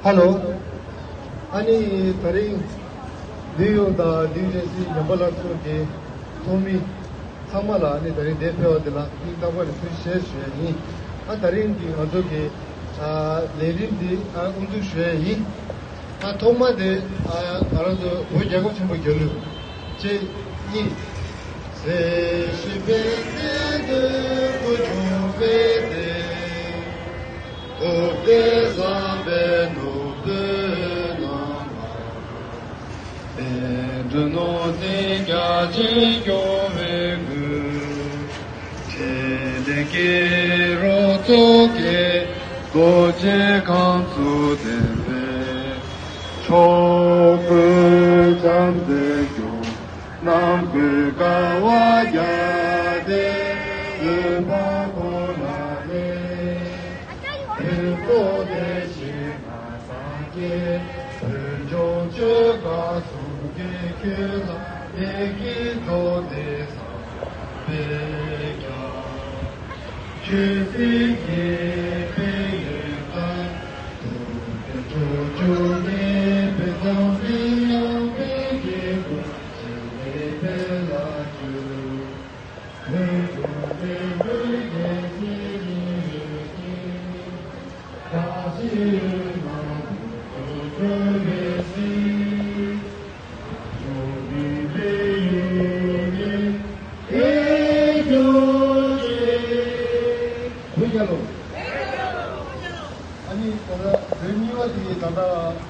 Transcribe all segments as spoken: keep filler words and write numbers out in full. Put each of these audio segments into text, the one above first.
ཧ་ལོ། ཨ་ནི་དེ་རིང་ནིའུ་ཡོག་དང་ནིའུ་ཇར་སི་ཉམས་པ་སླར་གསོ་གི་ཚོགས་མི་ཚང་མ་ལ་ཨ་ནི་དེ་རིང་འདིར་ཕེབས་པ་དེ་ལ་སྙིང་ཐག་པ་ནས་ཐུགས་རྗེ་ཆེ་ཞུ་ཡ་ཡིན། ཨ་དེ་རིང་གི་ང་ཚོ་གི་ཨ་ལས་རིམ་འདི་ཨ་དབུ་འཛུགས་ཞུ་ཡ་ཡིན། ཨ་ཐོག་མ་དེ་ཨ་ང་རང་ཚོ་བོད་རྒྱལ་ཁབ་ཆེན་པོ་རྒྱལ་གླུ་གཅིག་གཉིས། ཨ་ནི་ད་ལྟ་བོད་གཉིས་པ་དེ་ད་ལྟ་ང་རང་ཚོ་བོད་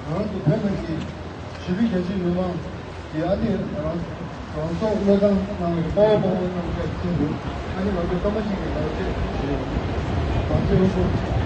ནང་གི་བོད་པའི་རྒྱ་ཆེའི་མི་མང་གི་ཨ་ནི་རང་རང་སྲོག་བློས་བཏང་གནང་བའི་དཔའ་བོ་དཔའ་མོ་རྣམས་ཀྱི་ཚུལ་དུ་ཨ་ནི་ང་ཚོས་སྐར་མ་གཅིག་གི་ལ་རྒྱ་ཆེ་ཞུ་ཡ་ཡིན། བང་མཛོད་དབུ་བསྐོར།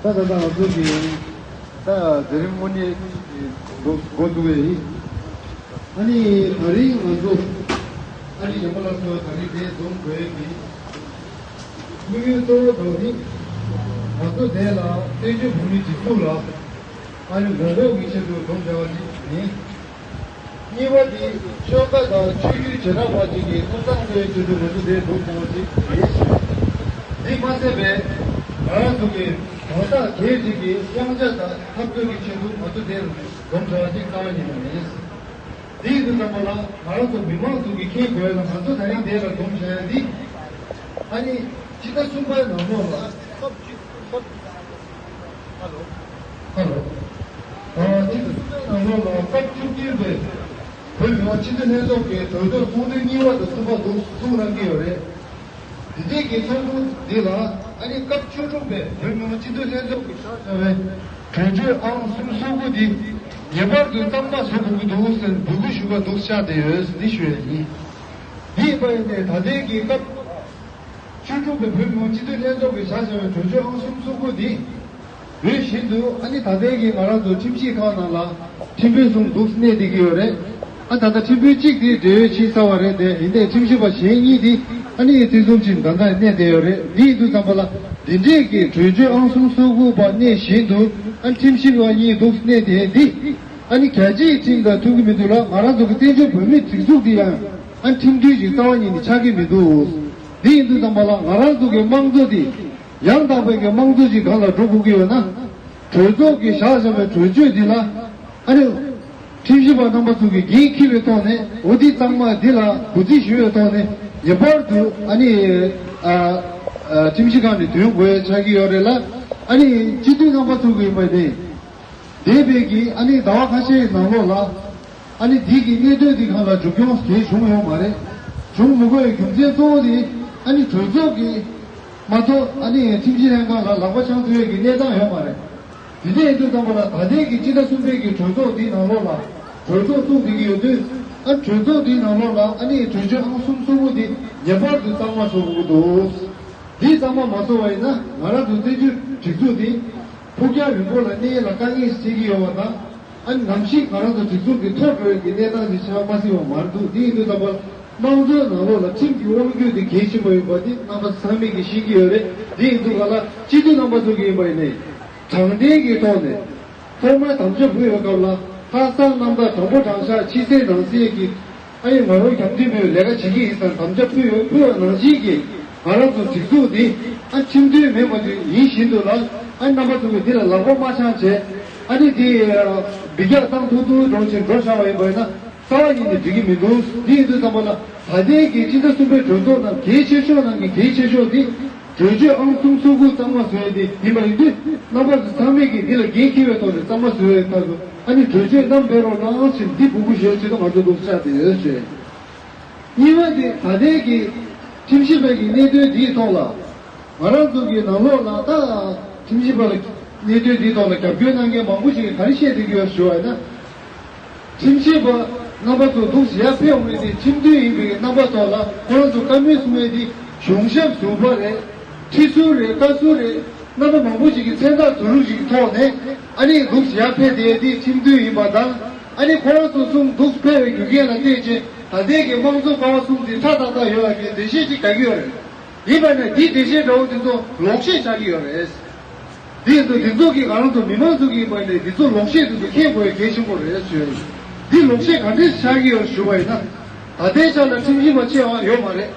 ད་ད་ད་ང་ཚོ་གི་ད་དེ་རིང་དངོས་གནས་འགོ་འགོ་འཛུགས་པ་ཡིན། ཨ་ནི་དེ་རིང་ང་ཚོ་ཨ་ནི་ཉམས་པ་སླར་གསོ་དེ་རིང་འདིར་འཛོམས་དགོས་ཀྱི་དམིགས་ཡུལ་གཙོ་བོ་དང་ནི། ང་ཚོ་དེ་ལ་བཙན་བྱོལ་བོད་མིའི་སྒྲིག་འཛུགས་ལ་ཨ་ནི་ངོ་རྒོལ་གྱི་ཆེད་དུ་འཛོམས་བྱ་བ་ཞིག་ཡིན། གཉིས་པ་དེ་ཆོལ་ཁ་དང་ཆོས་བརྒྱུད་བྱེ་བྲག་པ་ཅིག་གི་ཐོབ་ཐང་རྩོད་ཆེད་དུ་ང་ཚོ་དེར་འཛོམས་བྱུང་བ་ཅིག་རེད། དེ་མ་ཟད་པའི་ང་རང་ཚོ་གི་དོན་དག་སྒེར་ཅིག་གི་དབང་ཆ་དང་འཐབ་རྩོད་ཀྱི་ཆེད་དུ་ང་ཚོ་དེར་འཛོམས་བྱུང་བ་ཅིག་རྩ་བ་ཉིད་ནས་མིན། དེའི་དུས་ཙམ་པ་ལ་ང་རང་ཚོ་མི་མང་ཚོ་གི་མཁྱེན་དགོས་ལ་ང་ཚོ་ད་རིང་དེ་ལ་འཛོམས་བྱུང་ཡ་འདི་ཨ་ནི་ཕྱི་ཟླ་གསུམ་པའི་ནང་ལོགས་ལ་སྐབས་བཅུ་སྐབས་ཧ་ལོ། ཧ་ལོ། ཨ་ཕྱི་ཟླ་གསུམ་པའི་ནང་ལོགས་ལ་སྐབས་བཅུ་བདུན་པའི་བོད་མི་མང་སྤྱི་འཐུས་ལྷན་ཚོགས་ཀྱི་གྲོས་ཚོགས་ཚོགས་དུས་གཉིས་པ་དང་གསུམ་པ་འདུག་གསུང་གནང་གི་ཡོད་རེད། དེ་དུས་ཀྱི་ཚོགས་འདུ་འདི་ལ་ཨ་ནི་སྐབས་བཅུ་དྲུག་པའི་བོད་མི་མང་སྤྱི་འཐུས་ལྷན་ཚོགས་ཀྱིས་བཞག་བཞག་པའི་གྲོས་ཆོད་ཨང་གསུམ་སོ་དགུ་འདི་ངེས་པར་དུ་གཙང་མ་བཟོ་དགོས་ཀྱི་འདུག་ཟེར་འབོད་སྐུལ་ཞུ་བ་འདུག་བཞག་བསྡད་ཡོད་ཟེར་འདི་ཞུ་ཡ་ཡིན། འདི་ཡིན་པ་ཡིན་ཏེ་ད་ལྟའི་གི་སྐབས་བཅུ་དྲུག་པའི་བོད་མི་མང་སྤྱི་འཐུས་ལྷན་ཚོགས་ཀྱིས་བཞག་བཞག་པའི་གྲོས་ཆོད་ཨང་གསུམ་སོ་དགུ་འདི་ དེ་བཞིན་དུ་ཨ་ནི་ད་ལྟའི་གི་ང་རང་ཚོ་ཁྲིམས་ཞིབ་ཁང་ནང་ལ་ཁྲིམས་དཔོན་གསུམ་འདུག་གནས་བསྡད་ཀྱི་ཡོད་རེད། ཨ་ད་ལྟ་ཁྲིམས་དཔོན་གཅིག་དེ་བགྲེས་ཡོལ་ཕྱིན་ཚར་བ་རེད་དེ། ཡིན་ནའི་ཁྲིམས་ཞིབ་པ་གཞན་གཉིས་དེ་ཨ་ནི་ཐེ་ཚོམ་ཅན་ད་ལྟ་གནས་བསྡད་ཡོད་རེད། འདི་ཡིན་དུས་ཙམ་པ་ལ་འདི་འདྲས་ཀྱི་གྲོས་ཆོད་ཨང་གསུམ་སོ་དགུ་པ་གནས་བཞིན་དུ་ཨ་ཁྲིམས་ཞིབ་པ་གཉིས་འདུག་གནས་བསྡད་འདི་ཨ་ནི་རྒྱལ་སྤྱིའི་ཁྲིམས་དང་མཐུན་གྱི་མི་འདུག་ལ། ང་རང་ཚོ་གི་བཙན་བྱོལ་བོད་མིའི་སྒྲིག་འཛུགས་འདི་ཡང་ཨ་ཁྲིམས་མཐུན་ཞིག་རྩ་བ་ཉིད་ནས་ཆགས་ཀྱི་མི་འདུག་འདི་ཡིན་དུས་ཙམ་པ་ལ་ང་རང་ཚོ་གི་དམངས་གཙོ་འདི་ཡང་དག་པའི་གི་དམངས་གཙོ་ཞིག་སྒང་ལ་འགྲོ་དགོས་ཀྱི་ཡོད་ན། གྲོས་ཚོགས་ཀྱིས་བཞག་བཞག་པའི་གྲོས་ཆོད་འདི་ལ་ཨ་ནི་ཁྲིམས་ཞིབ་པ་རྣམ་པ་ཚོ་གིས་འགན་འཁྱེར་བའི་ཐོག་ནས། འོ་འདི་གཙང་མ་འདི་ལ་གུས་བརྩི་ཞུ་བའི་ཐོག་ནས་ངེས་པར་དུ་ཨ་ནི་ཨ་ཨ་ཁྲིམས་ཞིབ་ཁང་ནས་འདོན་དགོས་ཆགས་ཀྱི་ཡོད་རེད་ལ། ཨ་ནི་སྤྱི་འཐུས་རྣམ་པ་ཚོ་གིས་ཡིན་པ་ནས་འདས་པའི་གི་ཨ་ནི་ཟླ་བ་ཁ་ཤས་ནང་ལོགས་ལ། ཨ་ནི་འདི་གི་གནད་དོན་འདི་སྒང་ལ་མཇུག་སྐྱོང་གང་ཡང་བྱུང་ཡོད་མ་རེད། བྱུང་མི་དགོས་པའི་རྒྱུ་མཚན་གཙོ་བོ་དེ་ཨ་ནི་གྲོས་ཚོགས་ཀྱིས་མ་གཏོགས་ཨ་ནི་ཁྲིམས་ཞིབ་ལྷན་ཁང་ལ་ལག་པ་འཆང་ཐུབ་ཡས་ཀྱི་གནས་སྟངས་ཡོད་མ་རེད། དེ་འདྲ་ཡིན་དུས་ཙམ་པ་ལ་ད་ལྟའི་གི་སྤྱི་ཟླ་གསུམ་པའི་གི་གྲོས་ཚོགས་འདིའི་ནང་ལོགས་ལ་གྲོས་ཚོགས་བཙུགས་བསྡད་ཀྱི་ཡོད་དུས། ཨ་གྲོས་ཚོགས་འདིའི་ནང་ལོགས་ལ་ཨ་ནི་གྲོས་ཆོད་ཨང་གསུམ་སོ་དགུ་འདི་ངེས་པར་དུ་གཙང་མ་བཟོ་དགོས་ཀྱི་འདུག་འདི་གཙང་མ་མ་བཟོ་བ་ཡིན་ན་ང་རང་ཚོ་བཙན་བྱོལ་སྒྲིག་འཛུགས་འདི་ཕུགས་རྒྱང་རིང་པོ་ལ་གནས་ཡས་ལ་དཀའ་ངལ་ཞིག་འཕྲད་ཀྱི་ཡོད་པ་དང་། ཨ་ནི་ནམ་ཞིག་ང་རང་ཚོ་སྒྲིག་འཛུགས་འདི་འཐོར་འགྲོ་ཡས་ཀྱི་གནས་སྟངས་ཤིག་ཆགས་མ་སྲིད་པ་མ་རེད་འདུག་འདི་ཡིན་དུས་ཙམ་པ་ལ་དམངས་གཙོའི་ནང་ལོགས་ལ་ཁྲིམས་ཀྱི་དབང་སྒྱུར་འདི་གལ་ཆེན་པོ་ཡིན་པ་འདི་རྣམ་པ་ཚང་མས་ཀྱིས་ཤེས་ཀྱི་ཡོད་རེད། འདི་ཡིན་དུས་ག་ལ་སྤྱི་འཐུས་རྣམ་པ་ཚོ་གིས་ཡིན་པ་ཡིན་ནའི་དྲང་བདེན་གྱི་ཐོག་ནས་ཐོག་མར་དམ་བཅའ་ཕུལ་བའི་སྐབས་ལ་ལྷག་བསམ་རྣམ་དག་དྲང་པོ་དྲང་བཞག་ཕྱི་གསལ་ནང་གསལ་གྱི་ཨ་ཡེ་ང་རང་རྒྱབ་མདུན་མོའི་ལས་ཀ་བྱེད་ཀྱི་ཡིན་ཟེར་དམ་བཅའ་ཕུལ་ཡོད། ཕུལ་བ་ནང་བཞིན་གྱི་ང་རང་ཚོ་སྒྲིག་འཛུགས་འདི་ཨ་ཁྲིམས་མཐུན་མེད་པ་དེ་ཡིན་བཞིན་དུ་ལ། ཨ་རྣམ་པ་ཚོ་གིས་འདི་ལ་ལག་པ་མ་འཆང་བྱས། ཨ་ནི་འདི་འབུད་རྒྱག་བཏང་ཐུབ་ཐུབ་འགྲོ་བཞིན་འགྲོ་བཞག་པ་ཡིན་པ་ཡིན་ན་རྩ་བ་ཉིད་ནས་འགྲིག་གི་མི་འདུག་འདི་ཡིན་དུས་ཙམ་པ་ལ་ད་ལྟའི་གི་སྤྱི་ཟླ་གསུམ་པའི་གྲོས་ཚོགས་ནང་གལ་ཆེ་ཤོས་ནང་གི་གལ་ཆེ་ཤོས་འདི་གྲོས་ཆོད་ཨང་གསུམ་སོ་དགུ་གཙང་མ་བཟོ་ཡས་འདི་ཡིན་པ་ཡིན་དུས། རྣམ་པ་ཚོ་ཚང་མས་ཀྱིས་འདི་ལ་འགན་འཁྱེར་བའི་ཐོག་ནས་གཙང་མ་བཟོ་ཡས་ཐབས་སུ་ཨ་ནི་གྲོས་ཆོད་བསྣམས་ཕེབས་རོགས་གནང་ཞེས་འདི་འབོད་སྐུལ་ཞུ་ཡས་ཆེད་དུ་ང་ཚོ་འདུག་བཅར་ཏེ་ཡོད་ཞུ། གཉིས་པ་དེ་ད་ལྟའི་གི་ཁྲིམས་ཞིབ་པའི་གི་གནད་དོན་འདིའི་ཐོག་ལ་ང་རང་ཚོ་གི་ནང་ལོགས་ལ་ད་ཁྲིམས་ཞིབ་པ་ལ་གནད་དོན་འདིའི་ཐོག་ལ་རྒྱབ་སྐྱོར་གནང་མཁན་མང་པོ་ཞིག་གིས་ག་རེ་བཤད་བསྡད་ཀྱི་ཡོད་ཞུ་བ་ཡིན་ན། ཁྲིམས་ཞིབ་པ་རྣམ་པ་ཚོ་འདུག་ཟེར་ཡར་ཕེབས་འོང་མཁན་དེ་ཁྲིམས་མཐུན་ཡིན་པའི་རྣམ་པ་ཐོག་ལ་ཁོ་རང་ཚོ་བཀའ་མོལ་གསུང་མཁན་དེ་གཞུང་ཞབས་ཟུར་པ་རེད། ཁྲི་ཟུར་རེད། བཀའ་ཟུར་རེད། རྣམ་པ་མང་པོ་ཞིག་གིས་མཚན་རྟགས་བསྡུ་རུབ་ཞིག་ཐོག་ནས་ཨ་ནི་འདུག་ཡར་ཕེབས་བསྡད་དེ་ཁྲིམས་མཐུན་ཡིན་པ་དང་། ཨ་ནི་ཁོ་རང་ཚོ་གསུམ་འདུག་ཕེབས་པའི་རྒྱུ་རྐྱེན་ལ་བལྟས་ཚེ་ད་ལྟའི་གི་དམངས་གཙོ་ཀ་བ་གསུམ་དེ་ཁྲ་ཏག་ཏག་ཡོད་ལ་གི་འགྲེལ་བཤད་ཅིག་རྒྱག་གི་ཡོད་རེད། ཡིན་པ་ནས་འདིའི་འགྲེལ་བཤད་འདྲ་བོ་དེ་ཚོ་ལོག་བཤད་ཆགས་ཀྱི་ཡོད་རེད། འདི་ཡིན་དུས་འདི་ཚོ་གིས་ང་རང་ཚོ་མི་མང་ཚོ་གིས་ཡིན་པ་ནས་འདི་ཚོ་ལོག་བཤད་དེ་ཚོ་མཁྱེན་དགོས་གལ་ཆེན་པོ་རེད་ཞུ་ཡ་ཡིན། འདི་ལོག་བཤད་ག་འདྲས་ཆགས་ཀྱི་ཡོད་ཞུ་བ་ཡིན་ན། ད་ལྟའི་ཆ་ལ་ཁྲིམས་ཞིབ་པ་ཆེ་བ་ཡོད་མ་རེད།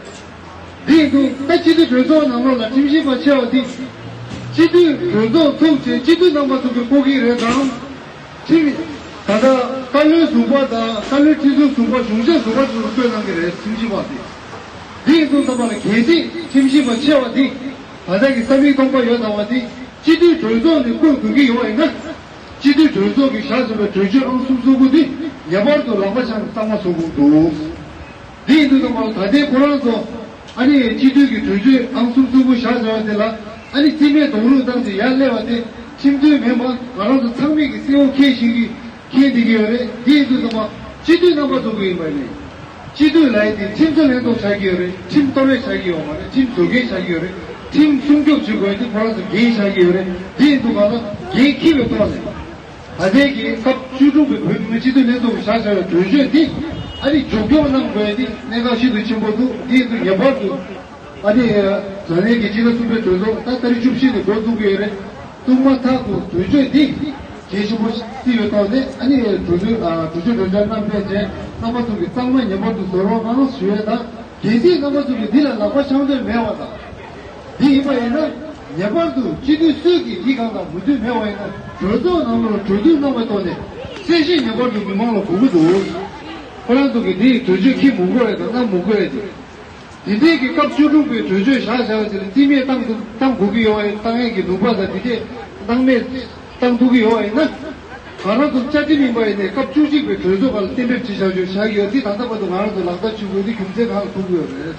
འདི་ཡིན་དུས་ད་སྤྱི་འཐུས་གྲོས་ཚོགས་ནང་ལོགས་ལ་ཁྲིམས་ཞིབ་པ་ཆེ་བ་འདི། སྤྱི་འཐུས་གྲོས་ཚོགས་ཚུགས་ཚེ་སྤྱི་འཐུས་རྣམ་པ་ཚོ་གིས་བསྐོ་གི་རེད་དམ། ཁྲིམས། ད་ལྟ་བཀའ་བློན་ཟུར་པ་དང་བཀའ་བློན་ཁྲི་ཟུར་ཟུར་པ་གཞུང་ཞབས་ཟུར་པ་ཚོ་བསྐོས་གནང་གི་རེད་ཁྲིམས་ཞིབ་པ་དེ། འདི་ཡིན་དུས་ཙམ་པ་ལ་གལ་སྲིད་ཁྲིམས་ཞིབ་པ་ཆེ་བ་འདི་ད་ལྟ་གི་ས་མིག་སྟོང་པ་ཡོད་ལྟ་བ་འདི་སྤྱི་འཐུས་གྲོས་ཚོགས་ནས་བསྐོས་དགོས་ཀྱི་ཡོད་པ་ཡིན་ན། སྤྱི་འཐུས་གྲོས་ཚོགས་ཀྱིས་བཞག་ཟིན་པའི་གྲོས་ཆོད་ཨང་གསུམ་སོ་དགུ་འདི་ངེས་པར་དུ་ལག་པ་འཆང་གཙང་མ་བཟོ་དགོས་འདུག་འདི་ཡིན་དུས་ཙམ་པ་ལ་ད་ལྟའི་ཁོ་རང་ཚོ་ཨ་ནི་སྤྱི་འཐུས་ཀྱི་གྲོས་ཆོད་ཨང་གསུམ་སོ་དགུ་བཞག་བཞག་པ་དེ་ལ་ཨ་ནི་རྩིས་མེད་རྡོག་རོལ་བཏང་སྟེ་ཡར་སླེབས་པ་དེ་ཁྲིམས་མཐུན་མིན་པ་ང་རང་ཚོ་ཚང་མས་ཀྱི་གསལ་བོ་མཁྱེན་བཞིན་གྱི་མཁྱེན་བསྡད་ཀྱི་ཡོད་རེད། འདི་ཡིན་དུས་ཙམ་པ་སྤྱི་འཐུས་རྣམ་པ་ཚོ་གི་ཡིན་པ་ནི་སྤྱི་འཐུས་ལབ་ཡས་དེ་ཁྲིམས་བཟོ་ལྷན་ཚོགས་ཆགས་ཀྱི་ཡོད་རེད། ཁྲིམས་གཏོར་བས་ཆགས་ཀྱི་ཡོད་མ་རེད། ཁྲིམས་བཟོ་མཁན་ཆགས་ཀྱི་ཡོད་རེད། ཁྲིམས་སྲུང་སྐྱོབ་བྱེད་དགོས་ཡས་དེ་ཁོ་རང་ཚོ་འགན་ཆགས་ཀྱི་ཡོད་རེད། འདི་ཡིན་དུས་ག་ལ་འགན་འཁྱེར་བའི་ཐོག་ནས། ད་ལྟའི་གི་སྐབས་བཅུ་དྲུག་པའི་བོད་མི་མང་སྤྱི་འཐུས་ལྷན་ཚོགས་ཀྱིས་བཞག་བཞག་པའི་གྲོས་ཆོད་འདི་ཨ་ནི་མཇུག་སྐྱོང་གནང་དགོས་ཡས་འདི་གནད་འགག་ཤིན་ཏུ་ཆེན་པོ་འདུག་འདི་ཡིན་དུས་ངེས་པར་དུ་ཨ་ནི་ད་ལྟའི་གི་སྤྱི་ཟླ་གསུམ་པའི་གྲོས་ཚོགས་ད་ཏ་རིག་བཅུ་བཞི་ནས་འགོ་འཛུགས་ཀྱི་ཡོད་རེད། བཙུགས་མ་ཐག་ཏུ་གྲོས་ཆོད་འདི་གལ་ཆེན་པོ་བརྩི་བའི་ཐོག་ནས་ཨ་ནི་གྲོས་ཆོད་ཨ་གྲོས་ཆོད་གྲོས་འཆར་བསྣམས་ཕེབས་རྗེས་རྣམ་པ་ཚོ་གིས་གཙང་མ་ངེས་པར་དུ་བཟོ་རོགས་གནང་ཞུ་ཡས་དང་། གལ་སྲིད་རྣམ་པ་ཚོ་གིས་འདི་ལ་ལག་པ་འཆང་འདོད་མེད་པ་དང་། འདི་ཡིན་པ་ཡིན་ན་ངེས་པར་དུ་སྤྱི་འཐུས་སུས་ཀྱིས་འདི་གང་དང་མོས་མཐུན་མེད་པ་ཡིན་ན་གྲོས་ཚོགས་ནང་ལ་གྲོས་བསྡུར་གནང་བའི་ཐོག་ནས་གསལ་བཤད་ངེས་པར་དུ་མི་མང་ལ་དགོས་ཀྱི་འདུག་ཁོ་རང་ཚོ་གིས་འདི་གྲོས་ཆོད་འཁྱེར་མི་དགོས་རེད་དང་གནང་མི་དགོས་རེད་དེ། འདི་འདྲའི་གི་སྐབས་བཅུ་དྲུག་པའི་གྲོས་ཆོད་བཞག་བཞག་ཅིག་ལ་རྩིས་མེད་བཏང་ཐུབ་བཏང་དགོས་ཀྱི་ཡོད་པ་ཡིན། བཏང་ཡས་ཀྱི་ནུས་པ་དང་འདི་འདྲས་བཏང་མེད་བཏང་ཐུབ་ཀྱི་ཡོད་པ་ཡིན་ན། ང་རང་ཚོ་བཅའ་ཁྲིམས་ཡིན་པ་ཡིན་ནའི་སྐབས་བཅུ་གཅིག་པའི་གྲོས་ཚོགས་སྒང་ལ་གཏན་འབེབས་བྱས་བཞག་ཆོག་བཞག་ཡོད། འདི་ད་ལྟ་བར་དུ་ང་རང་ཚོ་ལག་བསྟར་བྱེད་དགོས་འདི་རྒྱུ་མཚན་གང་ལ་ཐུག་གི་ཡོད་རེད།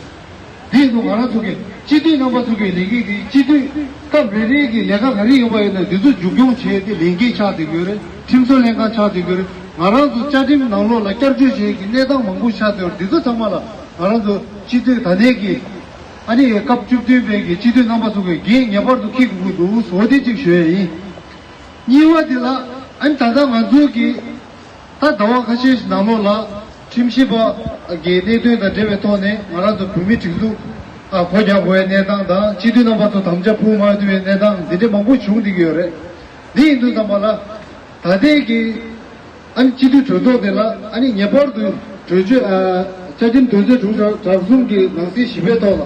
འདི་ཡིན་དུས་ང་རང་ཚོ་གི་སྤྱི་འཐུས་རྣམ་པ་ཚོ་གི་ལས་འགན་འདི་སྤྱི་འཐུས་སྐབས་རེ་རེ་གི་ལས་ཀ་ག་རེ་ཡོད་པ་ཡིན་ན་འདི་ཚོ་མཇུག་སྐྱོང་བྱས་ཏེ་ལས་འགན་ཆགས་བསྡད་ཀྱི་ཡོད་རེད། ཁྲིམས་བཟོ་ལྷན་ཁང་ཆགས་བསྡད་ཀྱི་ཡོད་རེད། ང་རང་ཚོ་བཅའ་ཁྲིམས་ནང་ལོགས་ལ་བསྐྱར་བཅོས་བྱེད་ཀྱི་གནས་སྟངས་མང་པོ་ཆགས་བསྡད་ཡོད་རེད། འདི་ཚོ་ཚང་མ་ལ་ང་རང་ཚོ་སྤྱི་འཐུས་ད་ལྟའི་གི་ཨ་ནི་སྐབས་བཅུ་བདུན་པའི་གི་སྤྱི་འཐུས་རྣམ་པ་ཚོ་གི་འགན་ངེས་པར་དུ་འཁྱེར་དགོས་ཀྱི་འདུག་ཟེར་བ་འདི་གཅིག་ཞུ་ཡ་ཡིན། གཉིས་པ་དེ་ལ་ཨ་ནི་ད་ལྟ་ང་ཚོ་གི་ད་ཟླ་བ་ཁ་ཤས་ཤིག་ནང་ལོགས་ལ་ཁྲིམས་ཞིབ་པ་གི་གནད་དོན་དང་འབྲེལ་བའི་ཐོག་ནས་ང་རང་ཚོ་བོད་མི་སྒྲིག་འཛུགས་ཨ་སྒོ་རྒྱག་དགོས་པའི་གནས་སྟངས་དང་སྤྱི་འཐུས་རྣམ་པ་ཚོ་དམ་བཅའ་ཕུལ་མ་ཐུབ་པའི་གནས་སྟངས་འདི་འདྲའི་མང་པོ་བྱུང་བསྡད་ཀྱི་ཡོད་རེད། འདི་ཡིན་དུས་ཙམ་པ་ལ་ད་ལྟའི་གི་ཨ་ནི་སྤྱི་འཐུས་གྲོས་ཚོགས་དེ་ལ་ཨ་ནི་ངེས་པར་དུ་གྲོས་ཆོད་ཨ་བཅའ་ཁྲིམས་དོན་ཚན་དྲུག་གྲངས་གསུམ་གྱི་ནང་གསེས་བཞི་པའི་ཐོག་ལ་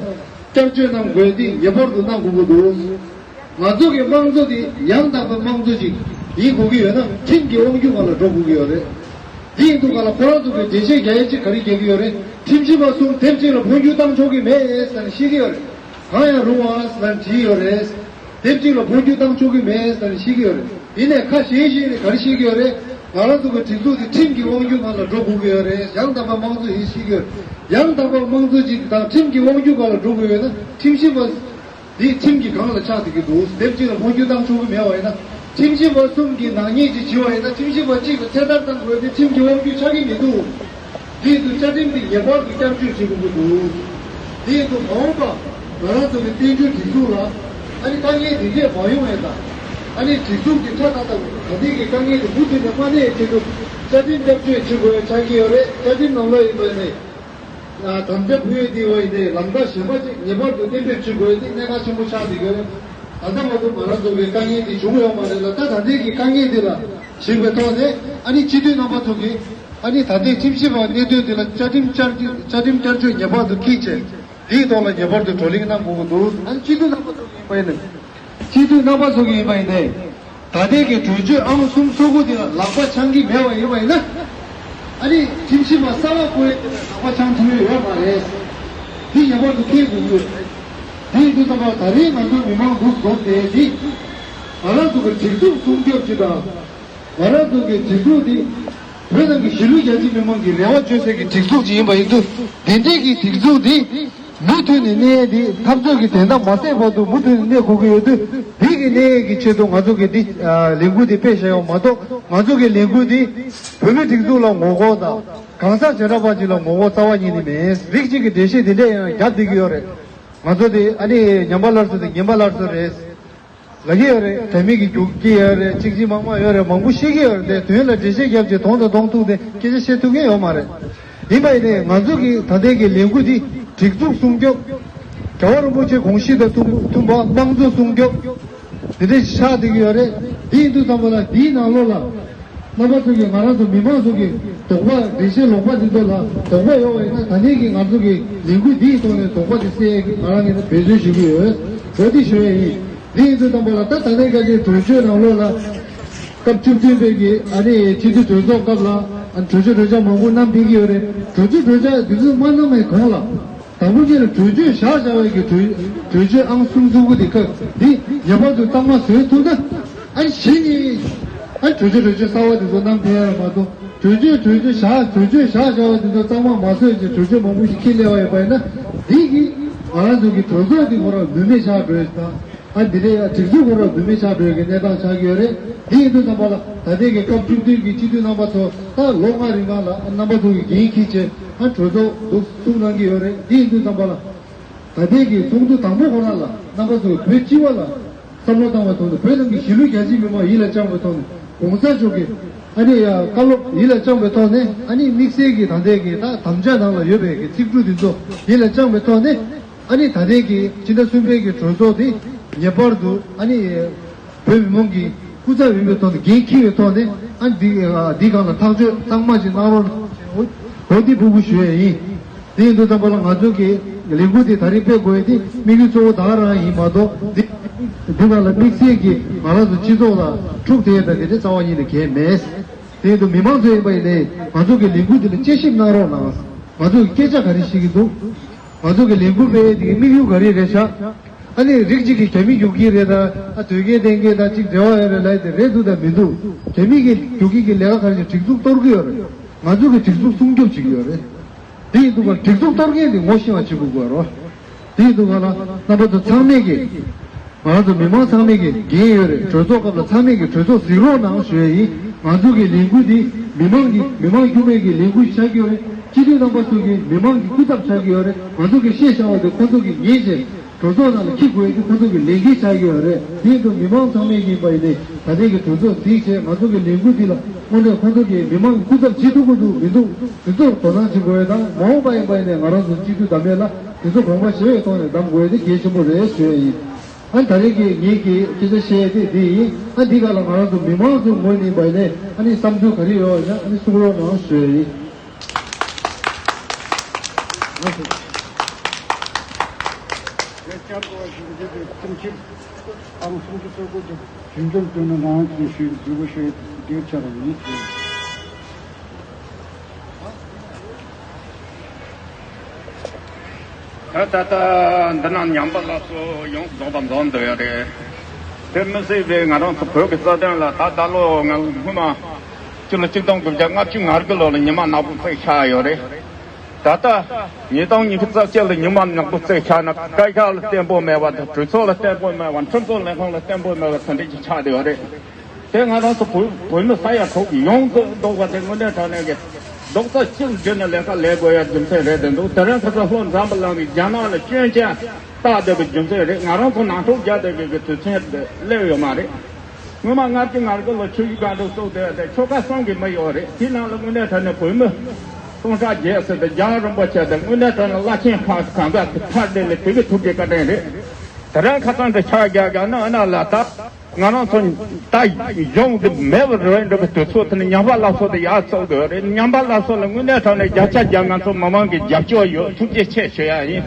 བསྐྱར་བཅོས་གནང་དགོས་དེ་ངེས་པར་དུ་གནང་དགོས་ཀྱི་འདུག་ང་ཚོ་གི་དམངས་གཙོ་དེ་ཡང་དག་པའི་དམངས་གཙོ་ཅིག་ཡིན་དགོས་ཀྱི་ཡོད་ན་ཁྲིམས་ཀྱི་དབང་སྒྱུར་སྒང་ལ་འགྲོ་དགོས་ཀྱི་ཡོད་རེད། དེ་ཡིན་དུས་སྒང་ལ་ཁོ་རང་ཚོ་གི་འགྲེལ་བཤད་རྒྱག་ཡས་ཅིག་ག་རེ་རྒྱག་གི་ཡོད་རེད། ཁྲིམས་ཞིབ་པ་གསུམ་དེབ་གཅིག་ལ་འཕོ་འགྱུར་བཏང་ཆོག་གི་མེད་ཟེར་ནས་བཤད་ཀྱི་ཡོད་རེད། གང་ཡང་རུང་བ་ཟེར་ནས་བྲིས་ཡོད་རེད། དེབ་གཅིག་ལ་འཕོ་འགྱུར་བཏང་ཆོག་གི་མེད་ཟེར་ནས་བཤད་ཀྱི་ཡོད་རེད། ཡིན་ནའི་ཁ་ཞེ་ཞེ་ནས་ག་རེ་བཤད་ཀྱི་ཡོད་རེད། ང་རང་ཚོ་གི་སྒྲིག་འཛུགས་དེ་ཁྲིམས་ཀྱི་དབང་སྒྱུར་ནང་ལ་འགྲོ་དགོས་ཀྱི་ཡོད་རེད། ཡང་དག་པའི་དམངས་གཙོ་ཡིན་བཤད་ཀྱི་ཡོད་རེད། ཡང་དག་པའི་དམངས་གཙོ་ཅིག་དང་ཁྲིམས་ཀྱི་དབང་སྒྱུར་སྒང་ལ་འགྲོ་དགོས་ཡོད་ན་ཁྲིམས་ཞིབ་པ་འདི་ཁྲིམས་ཀྱི་སྒང་ལ་ཆགས་བསྡད་ཀྱི་འདུག་དེབ་གཅིག་ལ་འཕོ་འགྱུར་བཏང་ཆོག་གི་མེད་པ་ཡིན་ན། ཁྲིམས་ཞིབ་པ་གསུམ་གྱི་ནག་ཉེས་ཅིག་བྱུང་བ་ཡིན་ན་ཁྲིམས་ཞིབ་པ་གཅིག་ལ་ཚེ་ཐར་བཏང་དགོས་ཏེ་ཁྲིམས་ཀྱི་དབང་སྒྱུར་ཆགས་ཀྱི་མི་འདུག་དེ་ཡིན་དུས་བཅའ་ཁྲིམས་འདི་ངེས་པར་དུ་བསྐྱར་བཅོས་བྱེད་དགོས་ཀྱི་འདུག་དེ་ཡིན་དུས་མ་འོངས་པ་ང་རང་ཚོ་གི་བཙན་བྱོལ་སྒྲིག་འཛུགས་ལ་ཨ་ནི་དཀའ་ངལ་འདི་འདྲས་མ་ཡོང་བ་དང་། ཨ་ནི་སྒྲིག་འཛུགས་ཀྱི་ཁྲ་ཐག་ཐག་ད་ལྟའི་གི་དཀའ་ངལ་འདི་མུ་མཐུད་ནས་མ་གནས་ཆེད་དུ་བཅའ་ཁྲིམས་བསྐྱར་བཅོས་བྱེད་དགོས་ཆགས་ཀྱི་ཡོད་རེད། བཅའ་ཁྲིམས་ནང་ལོགས་ཡིན་པ་ནས། དམ་བཅའ་ཕུལ་ཡས་དེ་བ་ཡིན་ཏེ་ལམ་ཁ་གཞན་པ་ཅིག་ངེས་པར་དུ་གཏན་འབེབས་བྱེད་དགོས་ཏེ་གནད་འགག་ཆེན་པོ་ཆགས་བསྡད་ཡོད། ད་ལྟ་མ་གཏོགས་ང་རང་ཚོ་གི་དཀའ་ངལ་དེ་བྱུང་ཡོད་མ་རེད་ལ། ད་ད་ལྟའི་གི་དཀའ་ངལ་འདི་ལ་གཞིགས་པའི་ཐོག་ནས་ཨ་ནི་སྤྱི་འཐུས་རྣམ་པ་ཚོ་གིས་ཨ་ནི་ད་ལྟའི་ཁྲིམས་ཞིབ་པ་གནད་དོན་འདི་ལ་བཅའ་ཁྲིམས་བསྐྱར་བཅོས་བཅའ་ཁྲིམས་བསྐྱར་བཅོས་ངེས་པར་དུ་འཁྱེར་བྱས་དེའི་ཐོག་ལ་ངེས་པར་དུ་བགྲོ་གླེང་གནང་དགོས་ཀྱི་འདུག་ཨ་ནི་སྤྱི་འཐུས་རྣམ་པ་ཚོ་གིས་ཡིན་པ་ཡིན་ནའི། སྤྱི་འཐུས་རྣམ་པ་ཚོ་གིས་ཡིན་པ་ཡིན་ནའི། ད་ལྟའི་གི་གྲོས་ཆོད་ཨང་གསུམ་སོ་དགུ་དེ་ལ་ལག་པ་འཆང་གི་མེད་པ་ཡིན་པ་ཡིན་ན། ཨ་ནི་ཁྲིམས་ཞིབ་པ་གསར་པ་བསྐོ་ཡས་དེ་ལ་ལག་པ་འཆང་ཐུབ་ཡས་ཡོད་མ་རེད། འདི་ངེས་པར་དུ་མཁྱེན་དགོས་ཀྱི་ཡོད་རེད། དེ་ཡིན་དུས་ཙམ་པ་ད་རེས་ང་ཚོ་མི་མང་འདུ་འཛོམས་དེ་འདི། ང་རང་ཚོ་གི་སྒྲིག་འཛུགས་སྲུང་སྐྱོབ་ཅིག་དང་། ང་རང་ཚོ་གི་སྒྲིག་འཛུགས་འདི། བོད་ནང་གི་གཞིས་ལུས་རྒྱ་ཆེ་མི་མང་གི་རེ་བ་བཅོལ་སའི་གི་སྒྲིག་འཛུགས་ཅིག་ཡིན་པ་ཡིན་དུས་འདི་འདྲའི་གི་སྒྲིག་འཛུགས་འདི། མུ་མཐུད་ནས་གནས་འདི་འཐབ་རྩོད་ཀྱི་དོན་དག་མ་སེལ་བར་དུ་མུ་མཐུད་ནས་གནས་དགོས་ཀྱི་ཡོད་དུས་འདི་གི་གནས་ཀྱི་ཆེད་དུ་ང་ཚོ་གི་འདི་ལས་འགུལ་འདི་སྤེལ་བཞག་ཡོད་མ་གཏོགས་ང་ཚོ་གི་ལས་འགུལ་འདི་བོད་མི་སྒྲིག་འཛུགས་ལ་ངོ་རྒོལ་དང་གང་ཟག་བྱེ་བྲག་པ་ཅིག་ལ་ངོ་རྒོལ་རྩ་བ་ཉིད་ནས་མེད། རིགས་གཅིག་གི་འགྲེལ་བཤད་འདི་འདྲས་ཡང་རྒྱབ་བསྡད་ཀྱི་ཡོད་རེད། ང་ཚོ་འདི་ཨ་ནི་ཉམས་པ་སླར་གསོ་དང་ངན་པ་སླར་གསོ་རེད། ལབ་ཀྱི་ཡོད་རེད། དྲ་མིག་གིས་རྒྱུག་གི་ཡོད་རེད། གཅིག་གཅིག་མང་མང་ཡོད་རེད། མང་པོ་བཤད་ཀྱི་ཡོད་རེད། དེ་དོན་ལ་འགྲེལ་བཤད་བརྒྱབ་བྱས་གདོང་དང་གདོང་ཐུག་སྟེ་སྐད་ཆ་བཤད་ཐུབ་མཁན་ཡོད་མ་རེད། ཡིན་པ་ཡིན་ནའི་ང་ཚོ་གི་ད་ལྟའི་གི་ལས་འགུལ་འདི་སྒྲིག་འཛུགས་སྲུང་སྐྱོབ། རྒྱལ་བ་རིན་པོ་ཆེ་དགོངས་གཞི་དང་མཐུན་པ་དམངས་གཙོ་སྲུང་སྐྱོབ། དེ་འདྲ་ཆགས་བསྡད་ཀྱི་ཡོད་རེད། དེ་ཡིན་དུས་ཙམ་པ་ལ་འདིའི་ནང་ལོགས་ལ། རྣམ་པ་ཚོ་གིས་ང་རང་ཚོ་མི་མང་ཚོ་གི་དོགས་པ་འགྲེལ་བཤད་ལོག་པ་འདི་ཚོ་ལ་དོགས་པ་ཡོད་པ་ཡིན་ན་ད་ནས་ཀྱི་ང་ཚོ་གི་ལས་འགུལ་འདིའི་ཐོག་ནས་དོགས་པ་དེ་སེལ་ཡས་ཀྱི་ང་རང་ངོས་ནས་འབད་བརྩོན་ཞུ་གི་ཡོད། འོ་དེ་ཞུ་ཡས་ཡིན། དེ་ཡིན་དུས་ཙམ་པ་ལ་ད་ད་ལྟའི་བཀའ་ཁྲིའི་གྲོས་ཆོད་ནང་ལོགས་ལ་སྐབས་བཅུ་བདུན་པའི་གི་ཨ་ནི་སྤྱི་འཐུས་གྲོས་ཚོགས་སྐབས་ལ་ཨ་ནི་གྲོས་ཆོད་གྲོས་འཆར་མང་པོ་བསྣམས་ཕེབས་ཀྱི་ཡོད་རེད། གྲོས་ཆོད་གྲོས་འཆར་འདི་ཚོ་མ་བསྣམས་པའི་གོང་ལ། དང་པོ་ཉིད་ལ་གྲོས་ཆོད་བཞག་བཞག་པའི་གི་གྲོས་གྲོས་ཆོད་ཨང་གསུམ་གསུམ་དགུ་དེ་སྐབས་འདི་ངེས་པར་དུ་གཙང་མ་བཟོས་ཐུབ་ན། ཨ་ནི་གཞི་ནས་ཨ་ནི་གྲོས་ཆོད་གྲོས་ཆོད་གསར་བ་དེ་ཚོ་བསྣམས་ཕེབས་ཡ་མ་གཏོགས་གྲོས་ཆོད་གྲོས་ཆོད་བཞག་གྲོས་ཆོད་བཞག་བཞག་པ་དེ་ཚོ་གཙང་མ་མ་བཟོས་ཀྱི་གྲོས་ཆོད་མང་པོ་ཞིག་འཁྱེར་སླེབས་པ་ཡིན་པ་ཡིན་ན་འདི་གིས་ང་རང་ཚོ་གི་གྲོས་ཚོགས་འདི་ཁོ་རང་ནུས་མེད་ཆགས་འགྲོ་ཡ་དང་། ཨ་འདི་འདྲའི་ཡ་སྒྲིག་འཛུགས་ཁོ་རང་ནུས་མེད་ཆགས་འགྲོ་གི་གནས་སྟངས་ཆགས་ཀྱི་ཡོད་རེད། དེ་ཡིན་དུས་ཙམ་པ་ལ་ད་ལྟའི་གི་སྐབས་བཅུ་བདུན་གྱི་སྤྱི་འཐུས་རྣམ་པ་ཚོ་ད་ལོ་ལྔ་རིང་གང་ལ་རྣམ་པ་ཚོ་གི་འགན་འཁྱེར་བྱས་ཨ་གྲོས་ཚོགས་འདུ་བཙུགས་གནང་གི་ཡོད་རེད། དེ་ཡིན་དུས་ཙམ་པ་ལ་ད་ལྟའི་གི་ཚོགས་འདུ་དང་པོ་ཁོ་ན་ལ་རྣམ་པ་ཚོ་བོད་སྤྱི་བ་ལ་བསམ་བློ་བཏང་བའི་ཐོག་ནས་བོད་ནང་གི་གཞིས་ལུས་རྒྱ་ཆེ་མི་མང་ཡིད་ལ་བཅངས་པའི་ཐོག་ནས་གོང་ས་མཆོག་གི་ཨ་ནི་ཡ་བཀའ་སློབ་ཡིད་ལ་བཅངས་པའི་ཐོག་ནས་ཨ་ནི་དམིགས་བསལ་གྱི་ད་ལྟའི་གི་ད་དམ་བཅའ་ནང་ལ་ཡོད་པའི་གི་ཚིག་འབྲུ་འདི་ཚོ་ཡིད་ལ་བཅངས་པའི་ཐོག་ནས། ཨ་ནི་ད་ལྟའི་གི་སྤྱི་ཟླ་གསུམ་པའི་གི་གྲོས་ཚོགས་དེ་ངེས་པར་དུ་ཨ་ནི་བོད་མི་མང་གི་སྐུ་ཚབ་ཡིན་པའི་ཐོག་ནས་འགན་འཁྱེར་བའི་ཐོག་ནས་ཨ་ནི་འདི་འདི་སྒང་ལ་ཐག་གཅོད་གཙང་མ་ཞིག་གནང་རོགས་གནང་། འོ་འདི་ཕྲུ་གུ་ཞུ་ཡས་ཡིན། དེ་ཡིན་དུས་ཙམ་པ་ལ་ང་ཚོ་གི་ལས་འགུལ་དེ་ད་རེས་སྤེལ་དགོས་ཡས་དེ་དམིགས་ཡུལ་གཙོ་བོ་ད་ག་རང་ཡིན་མ་གཏོགས་འདི་འདི་སྒང་ལ་དམིགས་བསལ་གྱི་ང་རང་ཚོ་སྤྱི་ཚོགས་ལ་འཁྲུག་ཐེབས་ཡས་དང་དེ་འདྲ་རྩ་བ་ཉིད་ནས་གལ་མེད། དེ་ཡིན་དུས་མི་མང་ཚོ་ཡིན་པ་ཡིན་ནའི་ང་ཚོ་གི་ལས་འགུལ་དེ་ལ་དཔྱད་ཞིབ་གནང་རོགས་གནང་། ང་ཚོ་གི་སྐད་ཆ་ག་རེ་བཤད་ཀྱི་འདུག་ང་ཚོ་གི་ལས་འགུལ་སྤེལ་ཡས་དེ་གི་དམིགས་ཡུལ་ག་རེ་རེད་ཤག་ཨ་ནི་རིགས་གཅིག་གིས་རྒྱ་མི་རྒྱུག་གི་རེད་ད། ཨ་དོལ་རྒྱལ་བསྟེན་མཁན་དང་གཅིག་འབྲེལ་བ་ཡོད་རེད་ལབ་ཡས་དེ་རེད་འདུག་དང་མི་འདུག་རྒྱ་མི་གི་རྒྱུག་གི་གི་ལས་ཀ་ག་རེ་བྱས་སྒྲིག་འཛུགས་གཏོར་གི་ཡོད་རེད། ང་ཚོ་གི་སྒྲིག་འཛུགས་སྲུང་སྐྱོབ་བྱེད་ཀྱི་ཡོད་རེད། དེ་ཡིན་དུས་ག་སྒྲིག་འཛུགས་གཏོར་མཁན་དེ་ངོ་ཤེས་པ་བྱེད་དགོས་དགོས་རོ། དེ་ཡིན་དུས་ག་ལ་རྣམ་པ་ཚོ་ཚང་མས་ཀྱི། ང་ཚོ་མི་མང་ཚང་མས་ཀྱི་འགན་ཡོད་རེད། གྲོས་ཚོགས་སྐབས་ལ་ཚང་མས་ཀྱི་གྲོས་ཚོགས་གཟིགས་རོགས་གནང་ཞུ་ཡས་ཡིན། ང་ཚོ་གི་ལས་འགུལ་འདི་མི་མང་གི་མི་མང་དཀྱུས་མའི་གི་ལས་འགུལ་ཆགས་ཀྱི་ཡོད་རེད། སྤྱི་འཐུས་རྣམ་པ་ཚོ་གི་མི་མང་གི་སྐུ་ཚབ་ཆགས་ཀྱི་ཡོད་རེད། ང་ཚོ་གི་བཤད་བྱ་བ་དེ་ཁོ་ཚོ་གི་ཉན་བྱས། གྲོས་ཚོགས་ནང་ལ་འཁྱེར་དགོས་ཡ་དེ་ཁོ་ཚོ་གི་ལས་འགན་ཆགས་ཀྱི་ཡོད་རེད། དེ་ཡིན་དུས་མི་མང་ཚང་མས་ཡིན་པ་ཡིན་ནའི་ད་ལྟའི་གི་གྲོས་ཚོགས་འཛིན་བྱས་ང་ཚོ་གི་ལས་འགུལ་འདི་ལ་དངོས་གནས་ཁོ་ཚོ་གིས་མི་མང་གི་སྐུ་ཚབ་བྱེད་ཐུབ་ཀྱི་འདུག་མི་འདུག་དེ་ཚོར་དོ་སྣང་བྱེད་དགོས་ཡ་དང་། མ་འོངས་པ་ཡིན་པ་ཡིན་ནའི་ང་རང་ཚོ་སྤྱི་འཐུས་འདེམས་ཡ་ལ་དེ་ཚོ་དགོངས་པ་བཞེས་པའི་ཐོག་ནས་འདེམས་དགོས་ཡ་དེ་གལ་ཆེན་པོ་རེད་ཞུ་ཡ་ཡིན། ཨ་ད་རེས་ཀྱི་ངེད་ཀྱི་སྐད་ཆ་བཤད་ཡ་དེ་འདི་ཡིན། ཨ་འདི་ག་ལ་ང་རང་ཚོ་མི་མང་ཚོའི་ངོས་ནས་ཡིན་པ་ཡིན་ནའི་ཨ་ནི་བསམ་ཚུལ་ག་རེ་ཡོད་ན་ཨ་ནི་གསུང་རོགས་གནང་ཞུ་ཡ་ཡིན། བསྐྱར་དུ་བ་ཞིག་འདི་དེ་ཁྲིམས་ཞིབ་ཏང་སུམ་ཅུ་སོ་དགུ་དེ་རྒྱུན་འཁྱོངས་དོན་ནི་རང་གི་ཞུ་འཇུ་བ་ཞུ་དེ་ཆ་ར་ཡིན། ད་ད་ལྟ་འདི་ན་ཉམས་པ་སླར་གསོ་ཡོངས་སུ་རྫོགས་པ་འཛོམས་འདུག་ཡོད་རེད། དེ་མི་སྲིད་པའི་ང་རང་ཚོ་བོད་ཀྱི་རྩ་དོན་ལ་ད་ད་ལོ་ང་སྔོན་མ་སྤྱི་ལོ་གཅིག་སྟོང་དགུ་བརྒྱ་ལྔ་བཅུ་ང་དགུ་ལོ་ལ་ཉི་མ་ནག་པོ་བརྩེགས་ཆགས་ཡོད་རེད། ད་ལྟ་ཉིས་སྟོང་ཉི་ཤུ་རྩ་གཅིག་ལ་ཉི་མ་ནག་པོ་བརྩེགས་ཆགས་ན་བཀའ་ཤག་ལ་བརྟན་པོ་མེད་པ་དང་། གྲོས་ཚོགས་ལ་བརྟན་པོ་མེད་པ། ཁྲིམས་བཟོ་ལས་ཁང་ལ་བརྟན་པོ་མེད་པ་དེ་འདྲ་ཅིག་ཆགས་བསྡད་ཡོད་རེད། དེ་ང་རང་ཚོ་བོད་བོད་མི་ས་ཡ་དྲུག་ཡོངས་སུ་རྫོགས་པ་དེ་དངོས་གནས་དྲང་གནས་ཀྱི་རྡོག་རྩ་གཅིག་བསྒྲིལ་ནས་ལས་ཀ་ལས་དགོས་ཡ་རྒྱུ་མཚན་རེད་དེ་འདུག་དེ་རིང་ཁ་སང་ལྷོ་འཛམ་བུ་གླིང་གི་རྒྱ་ནག་ལ་སྐྱོན་ཅན་བཏགས་བསྡད་པའི་རྒྱུ་མཚན་རེད། ང་རང་ཚོ་ནང་འཁྲུག་རྒྱག་བསྡད་པའི་གི་དུས་ཚོད་དེ་སླེབས་ཡོད་མ་རེད། སྔོན་མ་ལྔ་བཅུ་ང་དགུ་ལོ་ཆུ་བཞི་སྒང་དྲུག་བཙུགས་བསྡད་ཡ་དེ་ཆོལ་ཁ་གསུམ་གྱི་མི་ཡོད་རེད། དེ་ནང་ལ་དངོས་གནས་དྲང་གནས་བོད་མི་སྟོང་ཕྲག་བརྒྱད་ཟེར་དེ་རྒྱལ་བ་རིན་པོ་ཆེ་དེ་དངོས་གནས་དྲང་གནས་བླ་ཆེན་ཕར་གང་ག་གི་ཕར་བསྡད་ནས་དེ་གི་ཐུགས་ཀྱི་བཀའ་དྲིན་རེད། དེ་རིང་ཁ་སང་དེ་ཆ་རྒྱག་རྒྱག་ན་ཨ་ན་ལ་ད། ང་རང་ཚོ་ད་ཡོང་གི་མེད་པ་རེད་འགྲོ་གི་དུས་ཚོད་དེ་ནི་ཉམས་པ་སླར་གསོ་དེ་ཡག་ཚོགས་དགོས་རེད། ཉམས་པ་སླར་གསོ་ལ་དངོས་གནས་དྲང་གནས་བརྒྱ་ཆ་བརྒྱ་ང་ཚོ་མི་མང་གི་རྒྱབ་སྐྱོར་ཡོད། ཐུགས་རྗེ་ཆེ་ཞུ་ཡ་ཡིན།